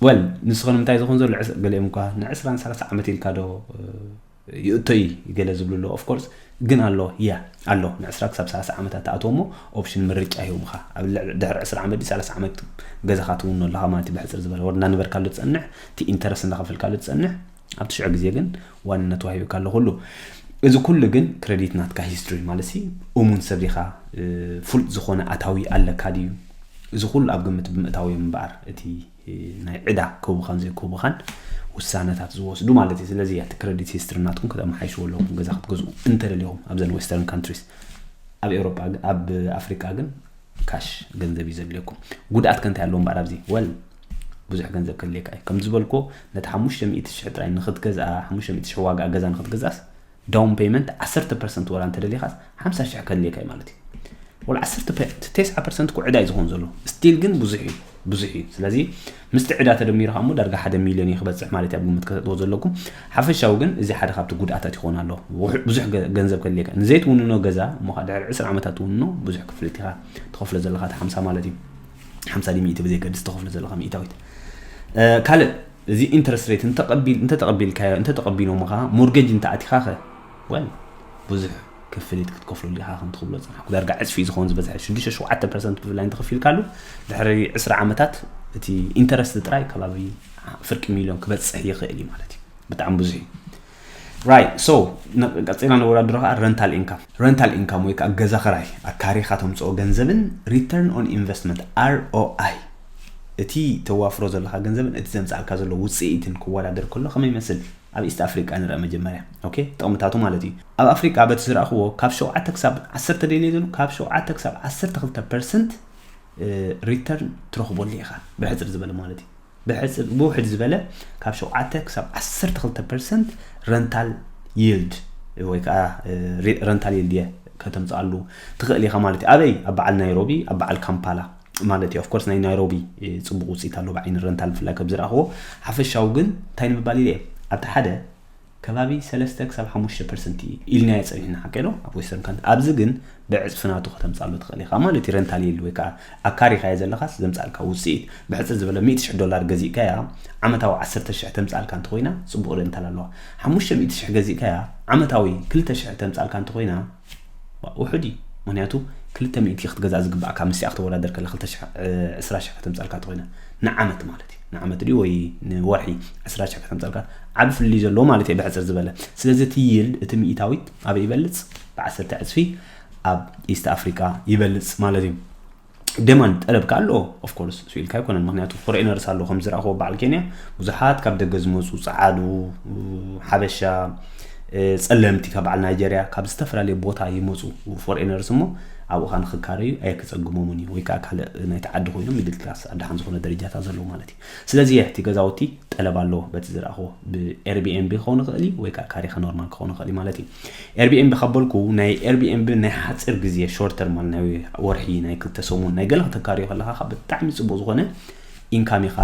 ወል ንስኸ ንምንታይ ዝኾን ዘሎ ዕስ- ገሊኦም እኳ ንዕስራን ሰላሳ ዓመት ኢልካ ዶ ይእቶ እዩ ገለ ዝብሉ ኣለዉ። ኦፍኮርስ ግን ኣሎ ያ ኣሎ ንዕስራ ክሳብ ሰላሳ ዓመታት ተኣትዎ እሞ ኦፕሽን ምርጫ ይህቡኻ። ኣብ ልዕሊ ድሕሪ ዕስራ ዓመት ድዩ ሰላሳ ዓመት ገዛኻ ትውኖ ኣለኻ ማለት እዩ። ብሕፅር ዝበለ ወር እናንበርካሉ ትፀንሕ እቲ ኢንተረስት እናኸፈልካሉ ትፀንሕ ኣብቲ ሽዑ ግዜ ግን ዋንነት ዋሂብካ ኣሎ ኩሉ። እዚ ኩሉ ግን ክረዲት ናትካ ሂስትሪ ማለት ሲ እሙን ሰብ ዲኻ፣ ፍሉጥ ዝኾነ ኣታዊ ኣለካ ድዩ? እዚ ኩሉ ኣብ ግምት ብምእታው እዮም እምበኣር እቲ ናይ ዕዳ ክህቡኻን ዘይክህቡኻን ውሳነታት ዝወስዱ ማለት እዩ። ስለዚ እቲ ክረዲት ሂስትሪ ናትኩም ከተመሓይሽዎ ኣለኩም ገዛ ክትገዝኡ እንተደሊኹም ኣብዘን ዌስተርን ካንትሪስ። ኣብ ኤውሮጳ ግን- ኣብ ኣፍሪቃ ግን ካሽ ገንዘብ እዩ ዘድልየኩም። ጉድኣት ከ እንታይ ኣለዎ እምበኣር ኣብዚ? ወል ብዙሕ ገንዘብ ከድልየካ እዩ። ከም ዝበልኩ ነቲ ሓሙሽተ ሚእቲ ሽሕ ጥራይ ንክትገዝኣ ሓሙሽተ ሚእቲ ሽሕ ዋጋ ገዛ ንክትገዝኣስ ዳውን ፔይመንት ዓሰርተ ፐርሰንት ወላ እንተደሊኻስ ሓምሳ ሽሕ ከድልየካ እዩ ማለት እዩ። ወላ ዓሰርተ ፐ- እቲ ተስዓ ፐርሰንት እኮ ዕዳ እዩ ዝኾን ዘሎ። ስቲል ግን ብዙሕ እዩ። ብዙሕ እዩ። ስለዚ ምስቲ ዕዳ ተደሚሩ ከኣ እሞ ዳርጋ ሓደ ሚልዮን እዩ ክበጽሕ ማለት እዩ ኣብ ግምት ከተእትዎ ዘለኩም። ሓፈሻዊ ግን እዚ ሓደ ካብቲ ጉድኣታት ይኸውን ኣሎ። ውሕ- ብዙሕ ገ- ገንዘብ ከድልየካ፣ ንዘይትውንኖ ገዛ እሞ ከዓ ድሕሪ ዕስራ ዓመታት ትውንኖ ብዙሕ ክፍልት ኢኻ ትኸፍሎ ዘለኻ፣ እቲ ሓምሳ ማለት እዩ። ሓምሳ ድዩ ሚእቲ ብዘይገድስ ትኸፍሎ ዘለኻ ሚእታዊት። ካልእ፣ እዚ ኢንተረስት ሬት እንተተቐቢልካዮ እንተተቐቢሎምኻ ሞርጌጅ እንተኣቲኻኸ? ወል ብዙሕ ክፍሊት ክትከፍለሉ ኢኻ። ከምቲ ክብሎ ዝጸናሕኩ ዳርጋ ዕጽፊ እዩ ዝኸውን ዝበዝሐ ሽዱሽተ ሸውዓተ ፐርሰንት ብፍላይ እንተኸፊልካሉ ድሕሪ ዕስራ ዓመታት እቲ ኢንተረስት ጥራይ ከባቢ ፍርቂ ሚልዮን ክበጽሕ ይኽእል እዩ ማለት እዩ። ብጣዕሚ ብዙሕ እዩ። Right, so ቀጺልና ነወዳድሮ ከዓ ረንታል ኢንካም። ረንታል ኢንካም ወይ ከዓ ገዛ ኽራይ ኣካሪኻ ተምፅኦ ገንዘብን return on investment ROI፣ እቲ ተዋፍሮ ዘለካ ገንዘብን እቲ ዘምፃልካ ዘሎ ውፅኢትን ክወዳደር ከሎ ከመይ ይመስል? ኣብ ኢስት ኣፍሪቃ ንርአ መጀመርያ። ኦኬ፣ ጥቕምታቱ ማለት እዩ። ኣብ ኣፍሪቃ በቲ ዝረእኽዎ ካብ ሸውዓተ ክሳብ ዓሰርተ ደልየ ዘሎ ካብ ሸውዓተ ክሳብ ዓሰርተ ክልተ ፐርሰንት ሪተርን ትረኽበሉ ኢኻ፣ ብሕፅር ዝበለ ማለት እዩ። ብሕፅር ብውሕድ ዝበለ ካብ ሸውዓተ ክሳብ ዓሰርተ ክልተ ፐርሰንት ረንታል ይልድ ወይ ከዓ ረንታል ይልድ እየ ከተምፅኣሉ ትኽእል ኢኻ ማለት እዩ። ኣበይ? ኣብ በዓል ናይሮቢ፣ ኣብ በዓል ካምፓላ ማለት እዩ። ኦፍኮርስ ናይ ናይሮቢ ፅቡቅ ውፅኢት ኣሎ ብዓይኒ ረንታል ብፍላይ ከም ዝረእኽዎ። ሓፈሻዊ ግን እንታይ ንምባል ኢለ እየ፣ ኣብቲ ሓደ ከባቢ ሰለስተ ክሳብ ሓሙሽተ ፐርሰንት ኢልናዮ ፀኒሕና ሓቀ ዶ ኣብ ዌስተርን ካንትሪ። ኣብዚ ግን ብዕፅፊ ናቱ ከተምፃሉ ትኽእል ኢኻ ማለት እዩ። ረንታል ይልድ ወይ ከዓ ኣካሪኻዮ ዘለኻስ ዘምፃልካ ውፅኢት። ብሕፅር ዝበለ ሚእቲ ሽሕ ዶላር ገዚእካያ ዓመታዊ ዓሰርተ ሽሕ ተምፃልካ እንተኮይና ፅቡቅ ረንታል ኣለዋ። ሓሙሽተ ሚእቲ ሽሕ ገዚእካያ ዓመታዊ ክልተ ሽሕ ተምፃልካ እንተኮይና ውሑድ እዩ። ምክንያቱ ክልተ ሚእቲ ክትገዛእ ዝግባእካ ምስኣ ክትወዳደር ከላ ክልተ ሽሕ ዕስራ ሽሕ ከተምፃልካ እንተኮይና ንዓመት ማለት እዩ። ንዓመት ድዩ ወይ ንወርሒ ዕስራ ሽሕ ከተምፃልካ ዓቢ ፍልልይ ዘለዎ ማለት እዩ ብሕፅር ዝበለ። ስለዚ እቲ ይልድ እቲ ሚእታዊት ኣበይ ይበልፅ? ብዓሰርተ ዕፅፊ ኣብ ኢስት ኣፍሪቃ ይበልፅ ማለት እዩ። ዴማንድ ጠለብ ከኣ ኣሎ። ኦፍኮርስ ስኢልካ ኣይኮነን። ምክንያቱ ፎሬነርስ ኣለዉ ከም ዝረእኽዎ በዓል ኬንያ ብዙሓት ካብ ደገ ዝመፁ ፀዓዱ፣ ሓበሻ፣ ፀለምቲ ካብ በዓል ናይጀርያ ካብ ዝተፈላለየ ቦታ ይመፁ ፎሬነርስ እሞ ኣብኡ ከዓ ንክካረዩ ኣየክፀግሞምን እዩ። ወይ ከዓ ካልእ ናይቲ ዓዲ ኮይኖም ሚድል ክላስ ኣድሓን ዝኾነ ደረጃታት ዘለዉ ማለት እዩ። ስለዚ እቲ ገዛውቲ ጠለብ ኣለዎ በቲ ዝረእኽዎ። ብኤርቢኤንቢ ክኸውን ይኽእል እዩ ወይ ከዓ ካሪኻ ኖርማል ክኸውን ይኽእል እዩ ማለት እዩ። ኤርቢኤንቢ ካብ በልኩ ናይ ኤርቢኤንቢ ናይ ሓፂር ግዜ ሾርት ተርም ናይ ወርሒ ናይ ክልተ ሰሙን ናይ ገለ ከተካርዮ ከለካ ካብ ብጣዕሚ ፅቡቅ ዝኾነ ኢንካም ኢኻ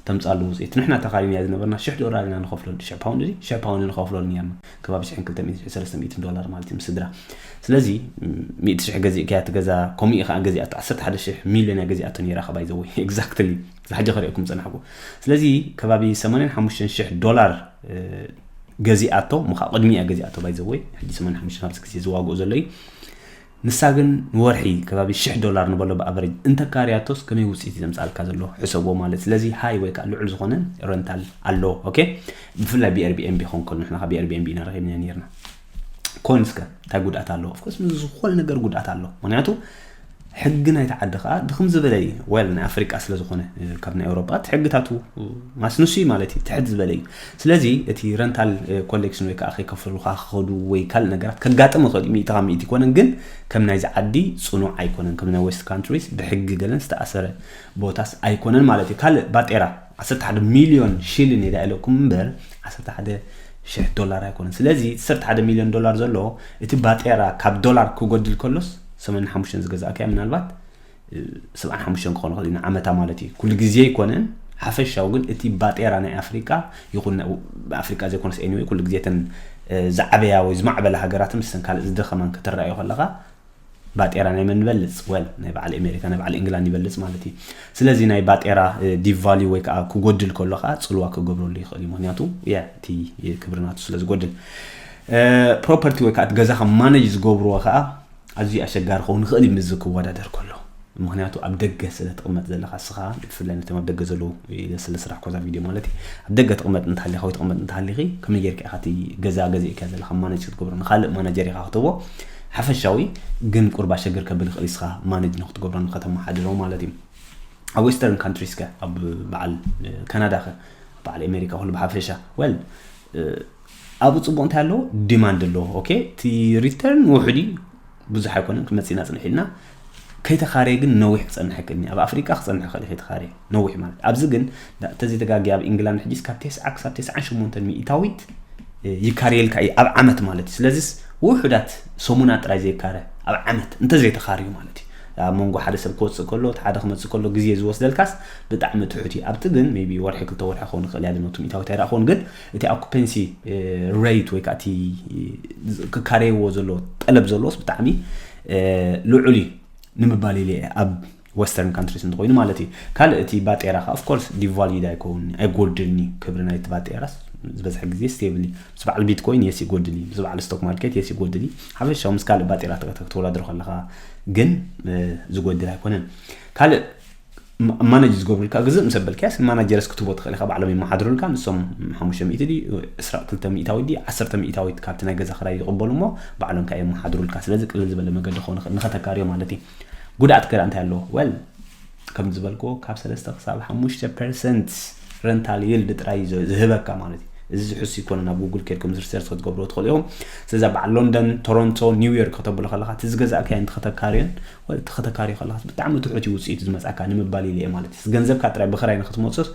ተምፃሉ ውፅኢት። ንሕና ተኻሪና ዝነበርና ሽሕ ዶላር ኢና ንኸፍለሉ፣ ሽሕ ፓውንድ እዚ ሽሕ ፓውንድ ንኸፍለሉ ነርና ከባቢ ሽሕን ክልተ ሚእትን ሰለስተ ሚእትን ዶላር ማለት እዩ ምስ ስድራ። ስለዚ ሚእቲ ሽሕ ገዚእካያ እቲ ገዛ ከምኡ ኢኻ ገዚኣቶ ዓሰርተ ሓደ ሽሕ ሚልዮን እያ ገዚኣቶ ነይራ ከባይ ዘወይ ኤግዛክትሊ ዝሓጀ ከሪእኩም ፀናሕኩ። ስለዚ ከባቢ ሰማንያን ሓሙሽተን ሽሕ ዶላር ገዚኣቶ ምኻ ቅድሚያ ገዚኣቶ ባይ ዘወይ ሕጂ ሰማንያን ሓሙሽተን ኣብዚ ግዜ ዝዋግኡ ዘሎ እዩ። ንሳ ግን ንወርሒ ከባቢ ሽሕ ዶላር ንበሎ ብኣቨሬጅ እንተካርያቶስ ከመይ ውፅኢት እዩ ዘምፃልካ ዘሎ ሕሰቦ ማለት። ስለዚ ሃይ ወይ ከዓ ልዑል ዝኾነ ረንታል ኣሎ። ኦኬ፣ ብፍላይ ብኤርቢኤንቢ ክኸውን ከሎ ንሕና ካብ ኤርቢኤንቢ ኢና ረኺብና ነርና። ኮንስከ እንታይ ጉድኣት ኣለዎ? ኦፍኮርስ ምስ ዝኾነ ነገር ጉድኣት ኣሎ። ምክንያቱ ሕጊ ናይቲ ዓዲ ከዓ ድኽም ዝበለ እዩ። ወል ናይ ኣፍሪቃ ስለ ዝኾነ ካብ ናይ ኤውሮጳ እቲ ሕግታቱ ማስንሱ እዩ ማለት እዩ ትሕት ዝበለ እዩ። ስለዚ እቲ ረንታል ኮሌክሽን ወይ ከዓ ከይከፈሉካ ክኸዱ ወይ ካልእ ነገራት ከጋጥም ይኽእል እዩ። ሚእቲ ካብ ሚእቲ ይኮነን ግን ከም ናይዚ ዓዲ ፅኑዕ ኣይኮነን። ከም ናይ ዌስት ካንትሪስ ብሕጊ ገለን ዝተኣሰረ ቦታስ ኣይኮነን ማለት እዩ። ካልእ ባጤራ ዓሰርተ ሓደ ሚልዮን ሽልን እየ ዳ ኢለኩም እምበር ዓሰርተ ሓደ ሽሕ ዶላር ኣይኮነን። ስለዚ ዓሰርተ ሓደ ሚልዮን ዶላር ዘሎ እቲ ባጤራ ካብ ዶላር ክጎድል ከሎስ ሰማንያን ሓሙሽተን ዝገዛእካያ ምናልባት ሰብዓን ሓሙሽተን ክኾን ይኽእል እዩ ንዓመታ ማለት እዩ። ኩሉ ግዜ ኣይኮነን። ሓፈሻዊ ግን እቲ ባጤራ ናይ ኣፍሪቃ ይኹን ናይ- ኣፍሪቃ ዘይኮነስ ኤኒወይ ኩሉ ግዜ እተን ዝዓበያ ወይ ዝማዕበላ ሃገራት ምስተን ካልእ ዝደኸማን ክትረኣዮ ከለኻ ባጤራ ናይ መን ይበልፅ? ወል ናይ በዓል ኣሜሪካ ናይ በዓል ኢንግላንድ ይበልፅ ማለት እዩ። ስለዚ ናይ ባጤራ ዲቫልዩ ወይ ከዓ ክጎድል ከሎ ከዓ ፅልዋ ክገብረሉ ይኽእል እዩ። ምክንያቱ ያ እቲ ክብሪ ናቱ ስለ ዝጎድል ፕሮፐርቲ ወይ ከዓ እቲ ገዛኻ ማነጅ ዝገብርዎ ከዓ ኣዝዩ ኣሸጋሪ ክኸውን ይኽእል እዩ ምስዚ ክወዳደር ከሎ። ምክንያቱ ኣብ ደገ ስለ ትቕመጥ ዘለኻ እስኻ ብፍላይ ነቶም ኣብ ደገ ዘለዉ ኢለ ስለ ስራሕ ኮዛ ቪድዮ ማለት እዩ። ኣብ ደገ ትቕመጥ እንተሃሊኻ ወይ ትቕመጥ እንተሃሊኺ ከመይ ጌርካ ኢኻ እቲ ገዛ ገዚእካ ዘለኻ ማነጅ ክትገብሮ ንኻልእ ማናጀር ኢኻ ክትህቦ ሓፈሻዊ ግን ቁርባ ሸግር ከብል ይኽእል እስኻ ማነጅ ንክትገብሮ ንከተመሓድሮ ማለት እዩ። ኣብ ዌስተርን ካንትሪስ ከ ኣብ በዓል ካናዳ ከ በዓል ኣሜሪካ ኩሉ ብሓፈሻ ወል ኣብኡ ፅቡቅ እንታይ ኣለዎ ዲማንድ ኣለዎ። ኦኬ እቲ ሪተርን ውሕድ እዩ ብዙሕ ኣይኮነን ክመፅእና ፅንሕ ኢልና ከይተኻረየ ግን ነዊሕ ክፀንሕ ኣይክእልን ኣብ ኣፍሪቃ ክፀንሕ ይኽእል ከይተኻረየ ነዊሕ ማለት ኣብዚ ግን ተዘይተጋጊ ኣብ ኢንግላንድ ሕጂ ካብ ተስዓ ክሳብ ተስዓን ሸሞንተን ሚእታዊት ይካርየልካ እዩ ኣብ ዓመት ማለት እዩ። ስለዚስ ውሑዳት ሰሙናት ጥራይ ዘይካረ ኣብ ዓመት እንተዘይተኻርዩ ማለት እዩ። ኣብ መንጎ ሓደ ሰብ ክወፅእ ከሎ እቲ ሓደ ክመፅእ ከሎ ግዜ ዝወስደልካስ ብጣዕሚ ትሑት እዩ። ኣብቲ ግን maybe ወርሒ ክልተ ወርሒ ክኸውን ይኽእል እያ፣ ነቱ ሚእታዊት ኣይረኣኹን። ግን እቲ occupancy rate ወይ ከዓ እቲ ክካረይዎ ዘሎ ጠለብ ዘለዎስ ብጣዕሚ ልዑል እዩ ንምባል ኢለ እየ፣ ኣብ western countries እንተኮይኑ ማለት እዩ። ካልእ እቲ ባጤራ ከዓ of course devalued ኣይከውን፣ ኣይጎድልን እዩ። ክብሪ ናይቲ ባጤራስ ዝበዝሐ ግዜ stable እዩ። ምስ በዓል ቢትኮይን yes ይጎድል እዩ፣ ምስ በዓል stock market yes ይጎድል እዩ። ሓፈሻዊ ምስ ካልእ ባጤራ ክትወዳድሮ ከለካ ግን ዝጎድል ኣይኮነን። ካልእ ማነጅ ዝገብሩልካ ግዝእ ምስ ኣበልካስ ማናጀርስ ክትቦ ትኽእል ኢኻ፣ ባዕሎም ይመሓድሩልካ። ንሶም ሓሙሽተ ሚእቲ ድዩ ዕስራ ክልተ ሚእታዊት ድዩ ዓሰርተ ሚእታዊት ካብቲ ናይ ገዛ ክራይ ይቕበሉ እሞ ባዕሎም ከኣ የመሓድሩልካ። ስለዚ ቅልል ዝበለ መገዲ ክኸውን ይኽእል ንኸተካርዮ ማለት እዩ። ጉድኣት ገራ እንታይ ኣለዎ? Well ከም ዝበልክዎ ካብ ሰለስተ ክሳብ ሓሙሽተ ፐርሰንት rental yield ጥራይ እዩ ዝህበካ ማለት እዩ። እዚ ዝሕሱ ይኮነ፣ ናብ ጉግል ኬድኩም research ክትገብርዎ ትኽእሉ ኢኹም። ስለዚ በዓል ሎንደን፣ ቶሮንቶ፣ ኒውዮርክ ከተብሎ ከለካ እቲ ዝገዛእካዮ እንተኸተካርዮን ወይ እቲ ከተካርዮ ከለካ ብጣዕሚ ትሑት እዩ ውፅኢቱ ዝመፅኣካ ንምባል ኢለ እየ ማለት እዩ። ገንዘብካ ጥራይ ብክራይ ንክትመፅስ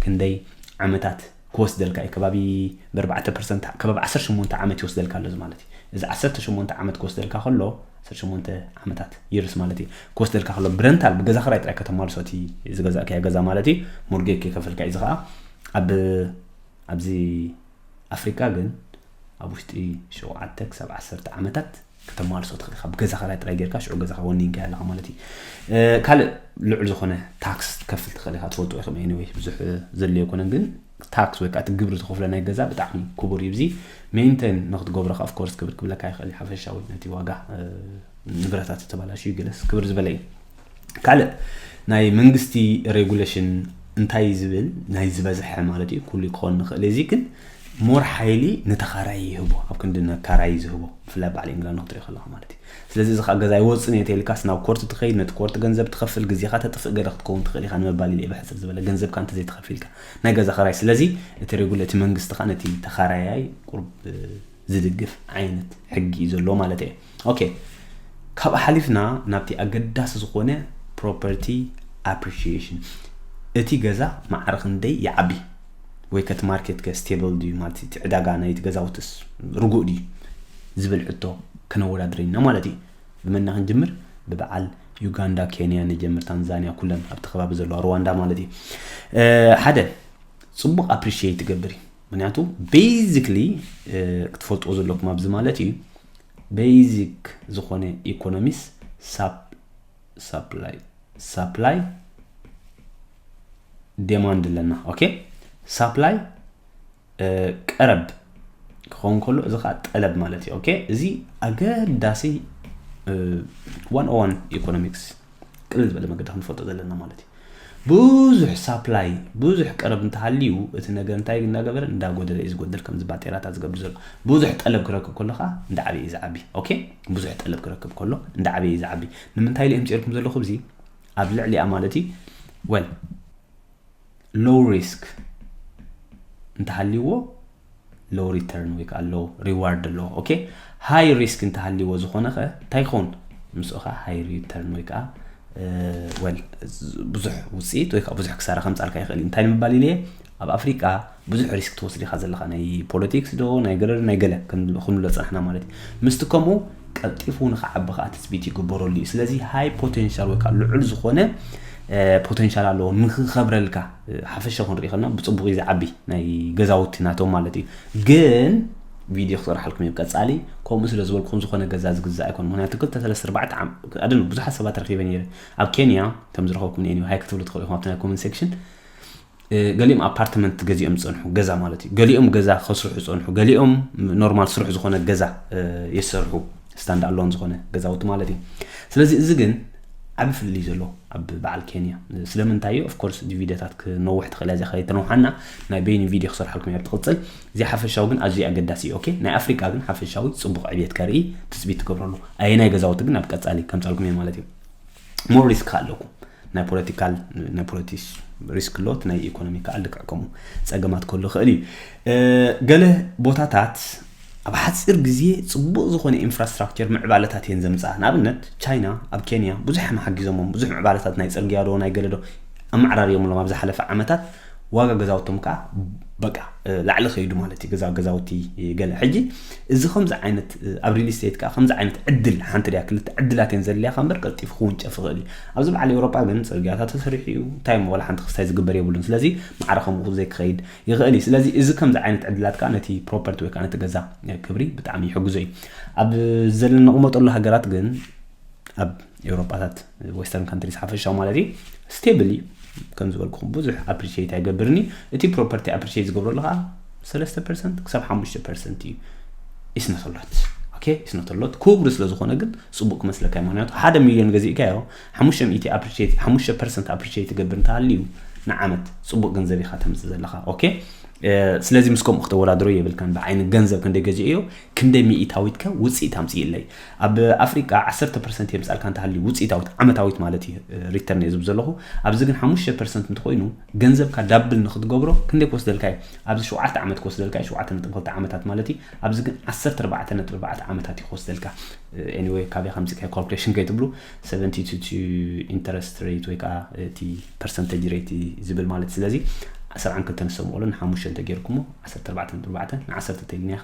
ክንደይ ዓመታት ክወስደልካ እዩ? ከባቢ ብኣርባዕተ ፐርሰንት፣ ከባቢ ዓሰርተ ሸሞንተ ዓመት ይወስደልካ ኣሎ እዚ ማለት እዩ። እዚ ዓሰርተ ሸሞንተ ዓመት ክወስደልካ ከሎ ዓሰርተ ሸሞንተ ዓመታት years ማለት እዩ ክወስደልካ ከሎ ብረንታል ብገዛ ክራይ ጥራይ ከተማልሶ እቲ ዝገዛእካዮ ገዛ ማለት እዩ። ሞርጌጅ ከይከፈልካ እዩ። እዚ ከዓ ኣብ ኣብዚ ኣፍሪቃ ግን ኣብ ውሽጢ ሸውዓተ ክሳብ ዓሰርተ ዓመታት ከተማልሶ ትኽእል ኢኻ። ብገዛ ክራይ ጥራይ ጌርካ ሽዑ ገዛኻ ወኒንካ ኣለኻ ማለት እዩ። ካልእ ልዑል ዝኾነ ታክስ ትከፍል ትኽእል ኢኻ፣ ትፈልጥዎ ኢኹም። Anyway ብዙሕ ዘድልዮ ኣይኮነን፣ ግን ታክስ ወይ ከዓ እቲ ግብሪ ትኸፍሎ ናይ ገዛ ብጣዕሚ ክቡር እዩ። እዚ maintain ንክትገብሮ ከዓ of course ክብር ክብለካ ይኽእል እዩ። ሓፈሻዊ ነቲ ዋጋ ንብረታት ተበላሽዩ ገለስ ክብር ዝበለ እዩ። ካልእ ናይ መንግስቲ ሬጉሌሽን እንታይ ዝብል ናይ ዝበዝሐ ማለት እዩ፣ ኩሉ ክኾን ንኽእል። እዚ ግን more ሓይሊ ንተኻራይ ይህቦ፣ ኣብ ክንዲ ነካራይ ዝህቦ፣ ብፍላይ በዓል ኢንግላንድ ክትሪኦ ከለኻ ማለት እዩ። ስለዚ እዚ ከዓ ገዛ ይወፅን እየ ተልካስ ናብ ኮርት ትኸይድ፣ ነቲ ኮርት ገንዘብ ትኸፍል፣ ግዜኻ ተጥፍእ፣ ገለ ክትከውን ትኽእል ኢኻ ንምባል ኢለ እየ ብሕፅር ዝበለ ገንዘብካ እንተዘይተኸፊልካ ናይ ገዛ ኸራይ። ስለዚ እቲ ሬጉለ እቲ መንግስቲ ከዓ ነቲ ተኻራያይ ቁርብ ዝድግፍ ዓይነት ሕጊ እዩ ዘለዎ ማለት እየ። ኦኬ፣ ካብኡ ሓሊፍና ናብቲ ኣገዳሲ ዝኾነ property appreciation፣ እቲ ገዛ ማዕረ ክንደይ ይዓቢ ወይ ከቲ ማርኬት ከ stable ድዩ ማለት እቲ ዕዳጋ ናይቲ ገዛውትስ ርጉእ ድዩ ዝብል ሕቶ ከነወዳድር ኢና ማለት እዩ። ብመና ክንጅምር? ብበዓል ዩጋንዳ፣ ኬንያ ንጀምር፣ ታንዛንያ፣ ኩለን ኣብቲ ከባቢ ዘለዋ፣ ሩዋንዳ ማለት እዩ። ሓደ ፅቡቕ appreciate ትገብር እዩ። ምክንያቱ basically ክትፈልጥዎ ዘለኩም ኣብዚ ማለት እዩ፣ basic ዝኾነ ኢኮኖሚስ supply supply demand ኣለና። ኦኬ፣ supply ቀረብ ክኸውን ከሎ እዚ ከዓ ጠለብ ማለት እዩ። ኦኬ፣ እዚ ኣገዳሲ one oh one economics ቅልል ዝበለ መገዲ ክንፈልጦ ዘለና ማለት እዩ። ብዙሕ supply ብዙሕ ቀረብ እንተሃልዩ እቲ ነገር እንታይ እናገበረ እንዳጎደለ እዩ ዝጎደል፣ ከምዚ ባጤራታት ዝገብር ዘሎ። ብዙሕ ጠለብ ክረክብ ከሎ ከዓ እንዳዓበየ እዩ ዝዓቢ። ኦኬ፣ ብዙሕ ጠለብ ክረክብ ከሎ እንዳዓበየ እዩ ዝዓቢ። ንምንታይ ኢለ እምፅኤልኩም ዘለኹ? እዚ ኣብ ልዕሊኣ ማለት እዩ well low risk እንተሃልይዎ low return ወይ ከዓ low reward ኣለዎ። ኦኬ፣ high risk እንተሃልይዎ ዝኾነ ከ እንታይ ይኸውን? ምስኡ ከዓ high return ወይ ከዓ well ብዙሕ ውፅኢት ወይ ከዓ ብዙሕ ክሳራ ከምፃልካ ይኽእል እዩ። እንታይ ንምባል ኢለ ኣብ ኣፍሪቃ ብዙሕ ሪስክ ትወስድ ኢኻ ዘለኻ፣ ናይ ፖለቲክስ ዶ ናይ ገለ ዶ ናይ ገለ ክንብሎ ፅናሕና ማለት እዩ። ምስቲ ከምኡ ቀልጢፉ ንኽዓቢ ከዓ ትፅቢት ይግበረሉ እዩ። ስለዚ high potential ወይ ከዓ ልዑል ዝኾነ potential ኣለዎ ንክኸብረልካ። ሓፈሻ ክንርኢ ከለና ብፅቡቕ እዩ ዝዓቢ ናይ ገዛውቲ ናቶም ማለት እዩ። ግን ቪድዮ ክሰርሓልኩም እየ ቀፃሊ። ከምኡ ስለ ዝበልኩም ዝኾነ ገዛ ዝግዛእ ኣይኮን፣ ምክንያቱ ክልተ ሰለስተ ኣርባዕተ ዓም ኣደን ብዙሓት ሰባት ረኺበ ነይረ ኣብ ኬንያ። ከም ዝረኸብኩም ኒ ሃይ ክትብሉ ትኽእሉ ኢኹም ኣብቲ ናይ comment section። ገሊኦም ኣፓርትመንት ገዚኦም ዝፀንሑ ገዛ ማለት እዩ። ገሊኦም ገዛ ከስርሑ ዝፀንሑ፣ ገሊኦም ኖርማል ስሩሕ ዝኾነ ገዛ የሰርሑ፣ stand alone ዝኾነ ገዛውቲ ማለት እዩ። ስለዚ እዚ ግን ዓቢ ፍልልይ ዘሎ ኣብ በዓል ኬንያ። ስለምንታይ እዩ? Of course ቪድዮታት ክነውሕ ትኽእል እያ፣ እዚኣ ከይተነውሓና ናይ በይኑ ቪድዮ ክሰርሓልኩም እያ ብትቕፅል። እዚ ሓፈሻዊ ግን ኣዝዩ ኣገዳሲ እዩ። ኦኬ፣ ናይ ኣፍሪቃ ግን ሓፈሻዊ ፅቡቕ ዕብየት ከርኢ ትፅቢት ትገብረሉ። ኣየናይ ገዛውቲ ግን ኣብ ቀፃሊ ከምፃልኩም እየ ማለት እዩ። more risk ኣለኩም። ናይ ፖለቲካል ናይ ፖለቲክስ ሪስክ ኣሎ፣ ናይ ኢኮኖሚ ከዓ ልክዕ ከምኡ ፀገማት ከሎ ይኽእል እዩ። ገለ ቦታታት ኣብ ሓፂር ግዜ ፅቡቕ ዝኾነ ኢንፍራስትራክቸር ምዕባለታት እየን ዘምፅኣ። ንኣብነት ቻይና ኣብ ኬንያ ብዙሕ እዮም ሓጊዞሞም፣ ብዙሕ ምዕባለታት ናይ ፅርግያ ዶ ናይ ገለ ዶ ኣመዓራርዮምሎም ኣብ ዝሓለፈ ዓመታት። ዋጋ ገዛውቶም ከዓ በቃ ላዕሊ ከይዱ ማለት እዩ። ገዛ ገዛውቲ ገለ ሕጂ እዚ ከምዚ ዓይነት ኣብ real estate ከዓ ከምዚ ዓይነት ዕድል ሓንቲ ድያ ክልተ ዕድላት እየን ዘድልያካ እምበር ቀልጢፉ ክውንጨፍ ይኽእል እዩ። ኣብዚ በዓል ኤውሮጳ ግን ጽርግያታት ተሰሪሑ እዩ። እንታይ እሞ ዋላ ሓንቲ ክስታይ ዝግበር የብሉን። ስለዚ ማዕረ ከምኡ ዘይክኸይድ ይኽእል እዩ። ስለዚ እዚ ከምዚ ዓይነት ዕድላት ከዓ ነቲ property ወይ ከዓ ነቲ ገዛ ክብሪ ብጣዕሚ ይሕግዞ እዩ። ኣብ ዘለና ንቕመጠሉ ሃገራት ግን ኣብ ኤውሮጳታት western countries ሓፈሻዊ ማለት እዩ stable እዩ። ከም ዝበልኩኹም ብዙሕ appreciate ኣይገብርን እዩ። እቲ property appreciate ዝገብረሉ ከዓ ሰለስተ percent ክሳብ ሓሙሽተ percent እዩ። It's not a lot. Okay, it's not a lot. ክቡር ስለ ዝኾነ ግን ጽቡቕ ክመስለካ እዩ። ምክንያቱ ሓደ ሚልዮን ገዚእካዮ ሓሙሽተ ሚእቲ appreciate ሓሙሽተ percent appreciate ትገብር እንተሃልዩ ንዓመት ጽቡቕ ገንዘብ ኢኻ ተምጽእ ዘለኻ። Okay፣ ስለዚ ምስ ከምኡ ክተወዳድሮ የብልካን። ብዓይኒ ገንዘብ ክንደይ ገዚኦዮ ክንደይ ሚእታዊት ከ ውፅኢት ኣምፅእለይ። ኣብ ኣፍሪቃ ዓሰርተ percent የምፃልካ እንተሃልዩ ውፅኢታዊት ዓመታዊት ማለት እዩ return እየ ዝብ ዘለኹ። ኣብዚ ግን ሓሙሽተ percent እንተኮይኑ ገንዘብካ double ንክትገብሮ ክንደይ ክወስደልካ እዩ? ኣብዚ ሸውዓተ ዓመት ክወስደልካ እዩ። ሸውዓተ ነጥቢ ክልተ ዓመታት ማለት እዩ። ኣብዚ ግን ዓሰርተ ኣርባዕተ ነጥቢ ኣርባዕተ ዓመታት እዩ ክወስደልካ። Anyway፣ ካበይ ከምፅእካ calculation ከይትብሉ፣ seventy two to interest rate ወይ ከዓ እቲ percentage rate ዝብል ማለት እዩ። ስለዚ ዓሰርተ ክልተ ንሰምዑሉ ንሓሙሽተ እንተጌርኩሞ ዓሰርተ ኣርባዕተ ነጥቢ ኣርባዕተ ንዓሰርተ ተይልና ኢኻ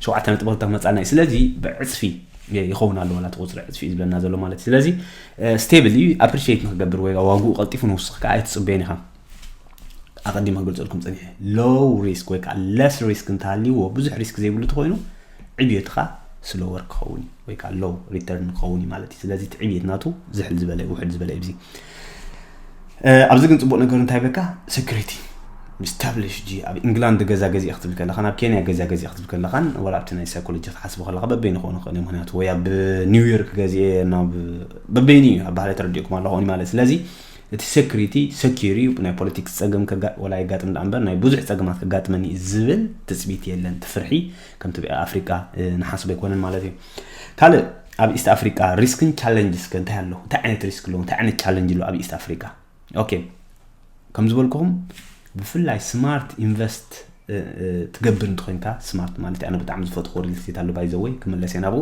ሸውዓተ ነጥቢ ክልተ ክመጻና እዩ። ስለዚ ብዕጽፊ ይኸውን ኣሎ ዋላ እቲ ቁጽሪ ዕጽፊ እዩ ዝብለና ዘሎ ማለት እዩ። ስለዚ stable እዩ። Appreciate ንክገብር ወይ ዋግኡ ቀልጢፉ ንውስኽ ከዓ ኣይትጽበዮን ኢኻ። ኣቐዲመ ክገልጸልኩም ጸኒሐ low risk ወይ ከዓ less risk እንተሃልይዎ ብዙሕ risk ዘይብሉ ተኮይኑ ዕብየትኻ slower ክኸውን እዩ ወይ ከዓ low return ክኸውን እዩ ማለት እዩ። ስለዚ እቲ ዕብየት ናቱ ዝሕል ዝበለ ውሕድ ዝበለ እዩ። ኣብዚ ግን ጽቡቕ ነገር እንታይ በካ security establish ጂ ኣብ ኢንግላንድ ገዛ ገዚእ ክትብል ከለኻን ኣብ ኬንያ ገዛ ገዚእ ክትብል ከለኻን ዋላ ኣብቲ ናይ psychology ክትሓስቡ ከለኻ በበይኑ ክኾኑ ክእል ምክንያቱ ወይ ኣብ ኒውዮርክ ገዚኤ ናብ በበይኑ እዩ ኣብ ባህሊ ተረዲእኩም ኣለኹ ማለት ስለዚ እቲ security secure እዩ ናይ ፖለቲክስ ጸገም ወላ የጋጥም ደኣ እምበር ናይ ብዙሕ ጸገማት ከጋጥመኒ እዩ ዝብል ትጽቢት የለን ትፍርሒ ከምቲ ኣፍሪቃ ንሓስቦ ኣይኮነን ማለት እዩ ካልእ ኣብ ኢስት ኣፍሪቃ risk ን challenge ስ እንታይ ኣሎ እንታይ ዓይነት risk ኣሎ እንታይ ዓይነት challenge ኣሎ ኣብ ኢስት ኣፍሪቃ okay ከም ዝበልኩኹም ብፍላይ smart invest ትገብር እንተኮይንካ smart ማለት ኣነ ብጣዕሚ ዝፈትዎ real estate ኣሎ by the way ክምለስ እየ ናብኡ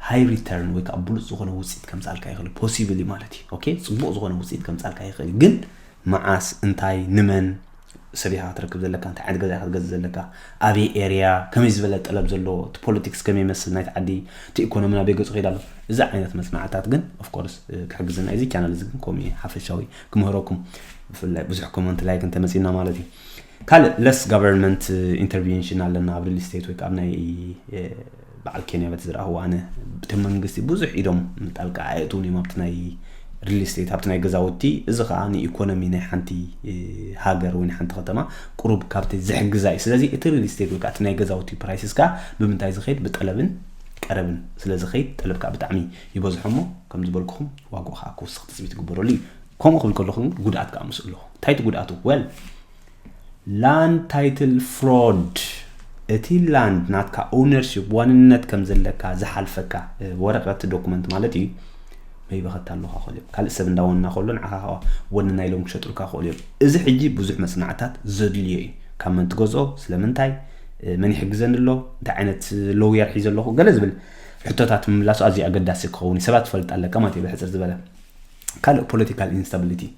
high return ወይ ከዓ ብሉፅ ዝኾነ ውፅኢት ከምፃልካ ይኽእል possible ማለት እዩ okay ፅቡቅ ዝኾነ ውፅኢት ከምፃልካ ይኽእል ግን መዓስ እንታይ ንመን ሰብ ኢኻ ክትረክብ ዘለካ እንታይ ዓይነት ገዛ ኢኻ ክትገዝእ ዘለካ ኣበይ area ከመይ ዝበለ ጠለብ ዘለዎ እቲ politics ከመይ ይመስል ናይቲ ዓዲ እቲ economy ናበይ ገፁ ከይድ ኣሎ እዚ ዓይነት መፅናዕታት ግን of course ክሕግዘና እዚ channel እዚ ግን ከምኡ ሓፈሻዊ ክምህረኩም ብፍላይ ብዙሕ comment like እንተመፂና ማለት እዩ ካልእ less government intervention ኣለና ኣብ real estate ወይ ከዓ ናይ በዓል ኬንያ በቲ ዝረኣኽዎ ኣነ እቲ መንግስቲ ብዙሕ ኢዶም ጣልቃ ኣየእትውን እዮም ኣብቲ ናይ real estate ኣብቲ ናይ ገዛውቲ እዚ ከዓ ንኢኮኖሚ ናይ ሓንቲ ሃገር ወይ ሓንቲ ከተማ ቁሩብ ካብቲ ዝሕግዛ እዩ ስለዚ እቲ real estate ወይ ከዓ እቲ ናይ ገዛውቲ prices ከዓ ብምንታይ ዝኸይድ ብጠለብን ቀረብን ስለ ዝኸይድ ጠለብ ከዓ ብጣዕሚ ይበዝሖ እሞ ከም ዝበልኩኹም ዋግኡ ከዓ ክውስኽ ትፅቢት ይግበረሉ እዩ ከምኡ ክብል ከለኹ ጉድኣት ከዓ ምስኡ ኣለኹ እንታይ እቲ ጉድኣቱ well land title fraud እቲ land ናትካ ownership ዋንነት ከም ዘለካ ዝሓልፈካ ወረቀት document ማለት እዩ መይበኸት ኣለካ ክእል እዮም ካልእ ሰብ እንዳወና ከሎ ንዓኻ ወንና ኢሎም ክሸጡልካ ክእል እዮም እዚ ሕጂ ብዙሕ መፅናዕታት ዘድልዮ እዩ ካብ መን ትገዝኦ ስለምንታይ መን ይሕግዘኒ ኣሎ እንታይ ዓይነት lawyer ሒዘ ኣለኹ ገለ ዝብል ሕቶታት ምምላሱ ኣዝዩ ኣገዳሲ ክኸውን ሰባት ትፈልጥ ኣለካ ማለት እዩ ብሕፅር ዝበለ ካልእ political instability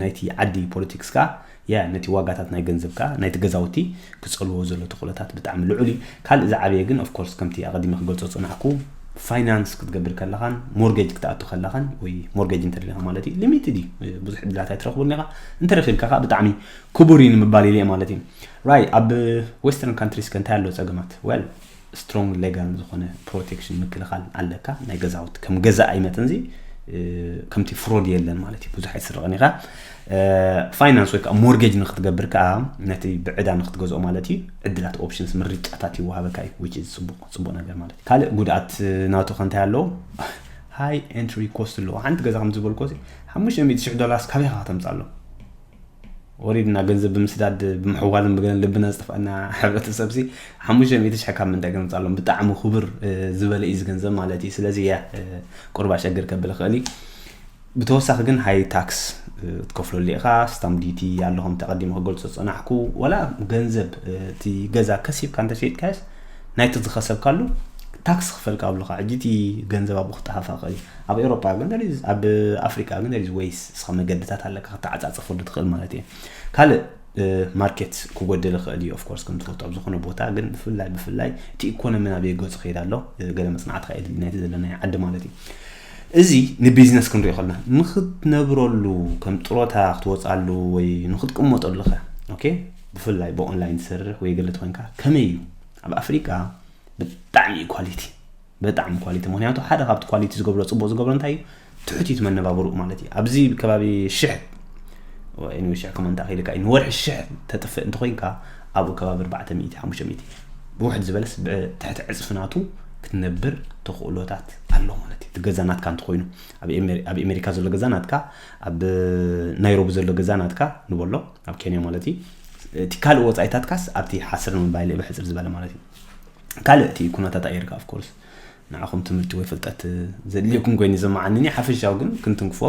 ናይቲ ዓዲ politics ከዓ ያ ነቲ ዋጋታት ናይ ገንዘብ ከዓ ናይቲ ገዛውቲ ክፀልዎ ዘሎ ተኽእሎታት ብጣዕሚ ልዑል እዩ ካልእ ዝዓበየ ግን of course ከምቲ ኣቐዲመ ክገልፆ ዝፀናሕኩ finance ክትገብር ከለኻን mortgage ክትኣቱ ከለኻን ወይ mortgage እንተደሊኻ ማለት እዩ limited እዩ ብዙሕ ዕድላት ኣይትረኽቡን ኢኻ እንተረኺብካ ከዓ ብጣዕሚ ክቡር እዩ ንምባል ኢለ ማለት እዩ right ኣብ western countries ከ እንታይ ኣሎ ፀገማት well strong legal ዝኾነ protection ምክልኻል ኣለካ ናይ ገዛውቲ ከም ገዛኣይ መጠን ዚ ከምቲ fraud የለን ማለት እዩ ብዙሕ ኣይትስረቕን ኢኻ finance ወይ ከዓ mortgage ንክትገብር ከዓ ነቲ ብዕዳ ንክትገዝኦ ማለት እዩ ዕድላት options ምርጫታት ይወሃበካ እዩ which is ፅቡቅ ፅቡቅ ነገር ማለት እዩ ካልእ ጉድኣት ናቱ ከ እንታይ ኣለዎ high entry cost ኣለዎ ሓንቲ ገዛ ከም ዝበልኮ ሓሙሽተ ሚእቲ ሽሕ dollars ካበይ ኢኻ ከተምፅእ ኣሎ ወሪድና ገንዘብ ብምስዳድ ብምሕዋልን ብገለን ልብና ዝጠፍኣና ሕብረተሰብ ሲ ሓሙሽተ ሚእቲ ሽሕ ካብ ምንታይ ገምፃሎም ብጣዕሚ ክቡር ዝበለ እዩ ዝገንዘብ ማለት እዩ ስለዚ ያ ቁርባ ሸግር ከብል ይኽእል እዩ ብተወሳኺ ግን high tax ትከፍለሉ ኢኻ stamp duty ኣሎ ከም ተቐዲመ ክገልፆ ዝፀናሕኩ ወላ ገንዘብ እቲ ገዛ ከሲብካ እንተሸይጥካዮስ ናይቲ ዝኸሰብካሉ tax ክፈልካ ኣብሉኻ ሕጂ እቲ ገንዘብ ኣብኡ ክጠፋፋ ይኽእል እዩ ኣብ ኤውሮጳ ግን there is ኣብ ኣፍሪቃ ግን there is ways እስኻ መገድታት ኣለካ ክተዓፃፀፈሉ ትኽእል ማለት እዩ ካልእ ማርኬት ክጎድል ይኽእል እዩ። ኦፍኮርስ ከም ትፈልጦ ኣብ ዝኾነ ቦታ ግን ብፍላይ ብፍላይ እቲ ኢኮኖሚ ናበይ ገፁ ከይድ ኣሎ፣ ገለ መፅናዕቲ ከየድሊ ናይቲ ዘለናዮ ዓዲ ማለት እዩ። እዚ ንቢዝነስ ክንሪኦ ከለና ንክትነብረሉ ከም ጥሮታ ክትወፃሉ ወይ ንክትቅመጠሉ ከ ኦኬ፣ ብፍላይ ብኦንላይን ትሰርሕ ወይ ገለ ተኮይንካ ከመይ እዩ ኣብ ኣፍሪቃ ብጣዕሚ ኳሊቲ ብጣዕሚ ኳሊቲ ምክንያቱ ሓደ ካብቲ ኳሊቲ ዝገብሮ ፅቡቅ ዝገብሮ እንታይ እዩ ትሑት እዩ መነባብሩ ማለት እዩ ኣብዚ ከባቢ ሽሕ ወይ ሽሕ ከማን ተኣኺልካ እዩ ንወርሒ ሽሕ ተጥፍእ እንተኮይንካ ኣብኡ ከባቢ ኣርባዕተ ሚእቲ ሓሙሽተ ሚእቲ ብውሕድ ዝበለስ ብትሕቲ ዕፅፊ ናቱ ክትነብር ተኽእሎታት ኣሎ ማለት እዩ እቲ ገዛ ናትካ እንተኮይኑ ኣብ ኣሜሪካ ዘሎ ገዛ ናትካ ኣብ ናይሮቢ ዘሎ ገዛ ናትካ ንበሎ ኣብ ኬንያ ማለት እዩ እቲ ካልእ ወፃኢታትካስ ኣብቲ ሓስር ንምባይለ ብሕፅር ዝበለ ማለት እዩ ካልእ እቲ ኩነታት ኣየርካ of course ንዓኹም ትምህርቲ ወይ ፍልጠት ዘድልየኩም ኮይኑ ይስምዓኒ ሓፈሻዊ ግን ክንትንክፎ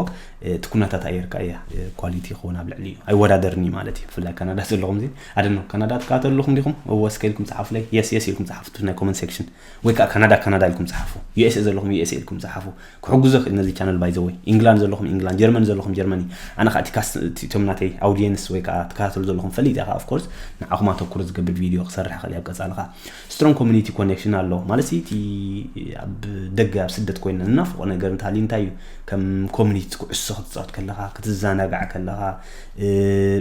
እቲ ኩነታት ኣየርካ እያ ኳሊቲ ይኸውን ኣብ ልዕሊ እዩ ኣይወዳደርኒ ማለት እዩ ብፍላይ ካናዳ ዘለኹም ዚ ኣደኖ ካናዳ ትከታተሉ ኣለኹም ዲኹም እወ እስከ ኢልኩም ፀሓፉለይ yes yes ኢልኩም ፀሓፉ ናይ comment section ወይ ከዓ ካናዳ ካናዳ ኢልኩም ፀሓፉ USA ዘለኹም USA ኢልኩም ፀሓፉ ክሕግዞ ክእል ነዚ ቻነል by the way ኢንግላንድ ዘለኹም ኢንግላንድ ጀርመን ዘለኹም ጀርመኒ ኣነ ከዓ እቶም ናተይ audience ወይ ከዓ ትከታተሉ ዘለኹም ፈሊጥ እያ of course ንዓኹም ኣተኩሮ ዝገብር ቪድዮ ክሰርሕ ክእል ኣብ ቀፃሊ ከዓ strong community connection ኣሎ ማለት እቲ ኣብ ደገ ኣብ ስደት ኮይና እናፍቆ ነገር እንተሃልዩ እንታይ እዩ ከም community ኩዕሶ ክትፃወት ከለካ ክትዘናጋዕ ከለካ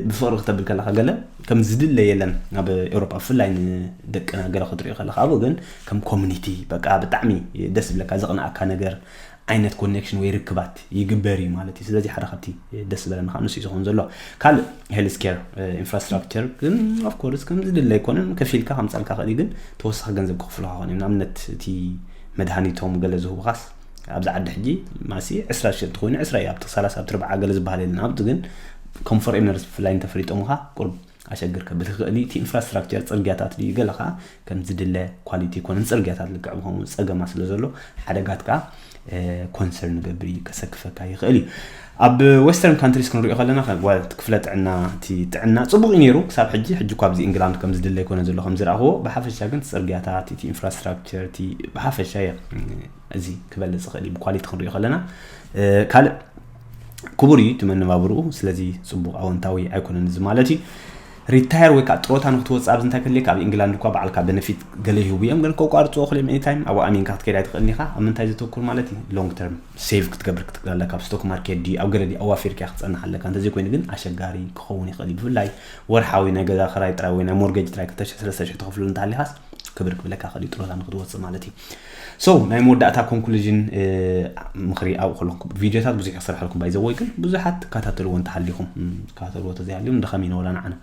ብፍቅሪ ክተብል ከለካ ገለ ከም ዝድለ የለን ኣብ ኤውሮጳ ብፍላይ ንደቅና ገለ ክትሪኦ ከለካ ኣብኡ ግን ከም community በቃ ብጣዕሚ ደስ ዝብለካ ዘቕንኣካ ነገር ዓይነት connection ወይ ርክባት ይግበር እዩ ማለት እዩ ስለዚ ሓደ ካብቲ ደስ ዝበለኒ ከዓ ንሱ እዩ ዝኸውን ዘሎ ካልእ health care infrastructure ግን of course ከም ዝድለ ኣይኮነን ከፊልካ ከምፀልካ ክእል ግን ተወሳኺ ገንዘብ ክኽፍሉካ ክኾን እዩ ንኣብነት እቲ መድሃኒቶም ገለ ዝህቡኻስ ኣብዚ ዓዲ ሕጂ ማሲ ዕስራ ሽሕ እንተኮይኑ ዕስራ እዩ ኣብቲ ሰላሳ ኣብቲ ርብዓ ገለ ዝበሃል የለን ኣብቲ ግን ከም foreigners ብፍላይ እንተፈሊጦምኻ ቁርብ ኣሸግር ከብል ክኽእል እዩ እቲ infrastructure ፅርግያታት ድዩ ገለ ከዓ ከም ዝድለ quality ይኮነን ፅርግያታት ልክዕ ብከምኡ ፀገማ ስለ ዘሎ ሓደጋት ከዓ concern ንገብር እዩ ከሰክፈካ ይኽእል እዩ ኣብ western countries ክንሪኦ ከለና ክፍለ ጥዕና እቲ ጥዕና ፅቡቅ እዩ ነይሩ ክሳብ ሕጂ ሕጂ እኳ ኣብዚ ኢንግላንድ ከም ዝድለ ይኮነ ዘሎ ከም ዝረኣኽዎ ብሓፈሻ ግን ፅርግያታት እቲ infrastructure እቲ ብሓፈሻ እዚ ክበልፅ ይኽእል እዩ ብኳሊቲ ክንሪኦ ከለና ካልእ ክቡር እዩ እቲ መነባብርኡ ስለዚ ፅቡቅ ኣወንታዊ ኣይኮነን እዚ ማለት እዩ retire ወይ ከዓ ጥሮታ ንክትወፅእ ኣብዚ እንታይ ከድልየካ ኣብ ኢንግላንድ እኳ በዓልካ benefit ገለ ይህቡ እዮም ግን ከቋርፅዎ ክልም anytime ኣብኡ ኣሚንካ ክትከይድ ኣይትኽእልን ኢኻ ኣብ ምንታይ ዘተኩር ማለት እዩ long term save ክትገብር ክትክእል ኣለካ ኣብ stock market ድዩ ኣብ ገለ ድዩ ኣዋፊርካ ክትፀንሕ ኣለካ እንተዘይኮይኑ ግን ኣሸጋሪ ክኸውን ይኽእል እዩ ብፍላይ ወርሓዊ ናይ ገዛ ክራይ ጥራይ ወይ ናይ mortgage ጥራይ ክልተ ሽሕ ሰለስተ ሽሕ ተኸፍሉ እንተሃሊኻስ ክብር ክብለካ ክእል ጥሮታ ንክትወፅእ ማለት እዩ so ናይ መወዳእታ conclusion ምኽሪ ኣብኡ ከለኹም ቪድዮታት ብዙሕ ክሰርሐልኩም by the way ግን ብዙሓት ትከታተልዎ እንተሃሊኹም ትከታተልዎ ተዘይሃልዮም ድኸም ኢና ወላ ንዓና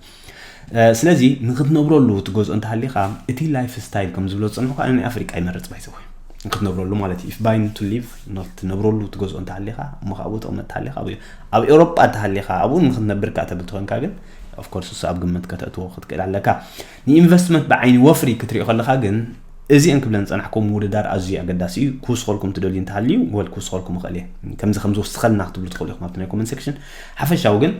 ስለዚ ንክትነብረሉ ትገዝኦ እንተሃሊኻ እቲ life style ከም ዝብሎ ዝፀንሑ ከዓ ናይ ኣፍሪቃ ይመርፅ by the way ንክትነብረሉ ማለት እዩ if buying to live not ትነብረሉ ትገዝኦ እንተሃሊኻ እሞ ካብኡ ጥቕሚ እንተሃሊኻ ኣብኡ ኣብ ኤውሮጳ እንተሃሊኻ ኣብኡ ንክትነብር ከዓ ተብል ትኾንካ ግን of course እሱ ኣብ ግምት ከተእትዎ ክትክእል ኣለካ ንኢንቨስትመንት ብዓይኒ ወፍሪ ክትሪኦ ከለካ ግን እዚአን ክብለን ዝፀናሕኩም ምውድዳር ኣዝዩ ኣገዳሲ እዩ ክውስኸልኩም ትደልዩ እንተሃልዩ ወል ክውስኸልኩም ይኽእል እየ ከምዚ ከም ዝወስኸልና ክትብሉ ትኽእሉ ኢኹም ኣብቲ ናይ comment section ሓፈሻዊ ግን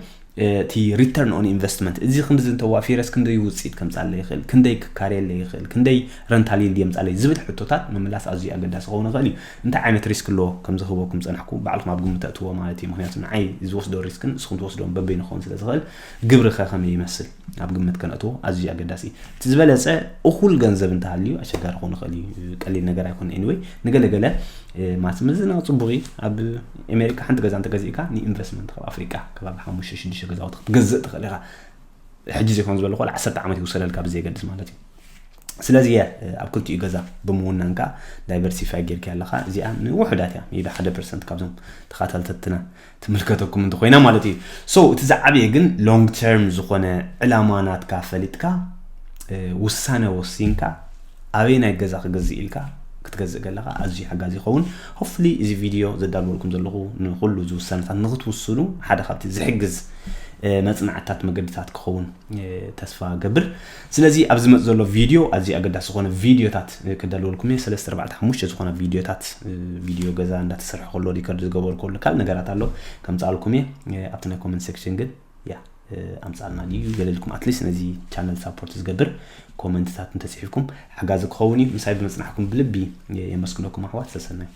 እቲ return on investment እዚ ክንድዚ እንተዋፊረስ ክንደይ ውፅኢት ከምፃለ ይኽእል ክንደይ ክካርየለ ይኽእል ክንደይ rental yield የምፃለይ ዝብል ሕቶታት ምምላስ ኣዝዩ ኣገዳሲ ክኸውን ይኽእል እዩ እንታይ ዓይነት risk ኣለዎ ከም ዝህበኩም ፀናሕኩ ባዕልኩም ኣብ ግምት ተእትዎ ማለት እዩ ምክንያቱ ንዓይ ዝወስዶ risk ን ንስኹም ትወስዶም በበይኑ ክኸውን ስለ ዝኽእል ግብሪ ከ ከመይ ይመስል ኣብ ግምት ከነእትዎ ኣዝዩ ኣገዳሲ እዩ እቲ ዝበለፀ እኹል ገንዘብ እንተሃልዩ ኣሸጋሪ ክኸውን ይኽእል እዩ ቀሊል ነገር ኣይኮነ anyway ንገለገለ ማለት ምዝና ፅቡቅ እዩ ኣብ ኣሜሪካ ሓንቲ ገዛ እንተገዚእካ ንኢንቨስትመንት ካብ ኣፍሪቃ ከባቢ ሓሙሽተ ሽዱሽተ ገዛውቲ ክትገዝእ ትኽእል ኢኻ ሕጂ ዘይኮን ዝበለኮ ዓሰርተ ዓመት ይውሰደልካ ብዘየገድስ ማለት እዩ ስለዚ እየ ኣብ ክልቲኡ ገዛ ብምውናንካ diversify ጌርካ ኣለካ እዚኣ ንውሑዳት እያ maybe ሓደ percent ካብዞም ተኻታተልትና ትምልከተኩም እንተኮይና ማለት እዩ so እቲ ዝዓበየ ግን long term ዝኾነ ዕላማ ናትካ ፈሊጥካ ውሳነ ወሲንካ ኣበይ ናይ ገዛ ክገዝእ ኢልካ ክትገዝእ ከለካ ኣዝዩ ሓጋዚ ይኸውን hopefully እዚ ቪድዮ ዘዳልወልኩም ዘለኹ ንኩሉ እዚ ውሳነታት ንክትውስኑ ሓደ ካብቲ ዝሕግዝ መፅናዕትታት መገድታት ክኸውን ተስፋ ገብር ስለዚ ኣብ ዝመፅ ዘሎ ቪድዮ ኣዝዩ ኣገዳሲ ዝኾነ ቪድዮታት ክዳልወልኩም እየ ሰለስተ ኣርባዕተ ሓሙሽተ ዝኾነ ቪድዮታት ቪድዮ ገዛ እንዳተሰርሐ ከሎ ሪከርድ ዝገበርኩሉ ካልእ ነገራት ኣሎ ከምፃልኩም እየ ኣብቲ ናይ comment section ግን ያ ኣምፃልና ድዩ ገለልኩም ኣትሊስት ነዚ ቻነል ሳፖርት ዝገብር ኮመንትታት እንተፅሒፍኩም ሓጋዚ ክኸውን እዩ ምሳይ ብምፅናሕኩም ብልቢ የመስግነኩም ኣሕዋት ሰሰናይ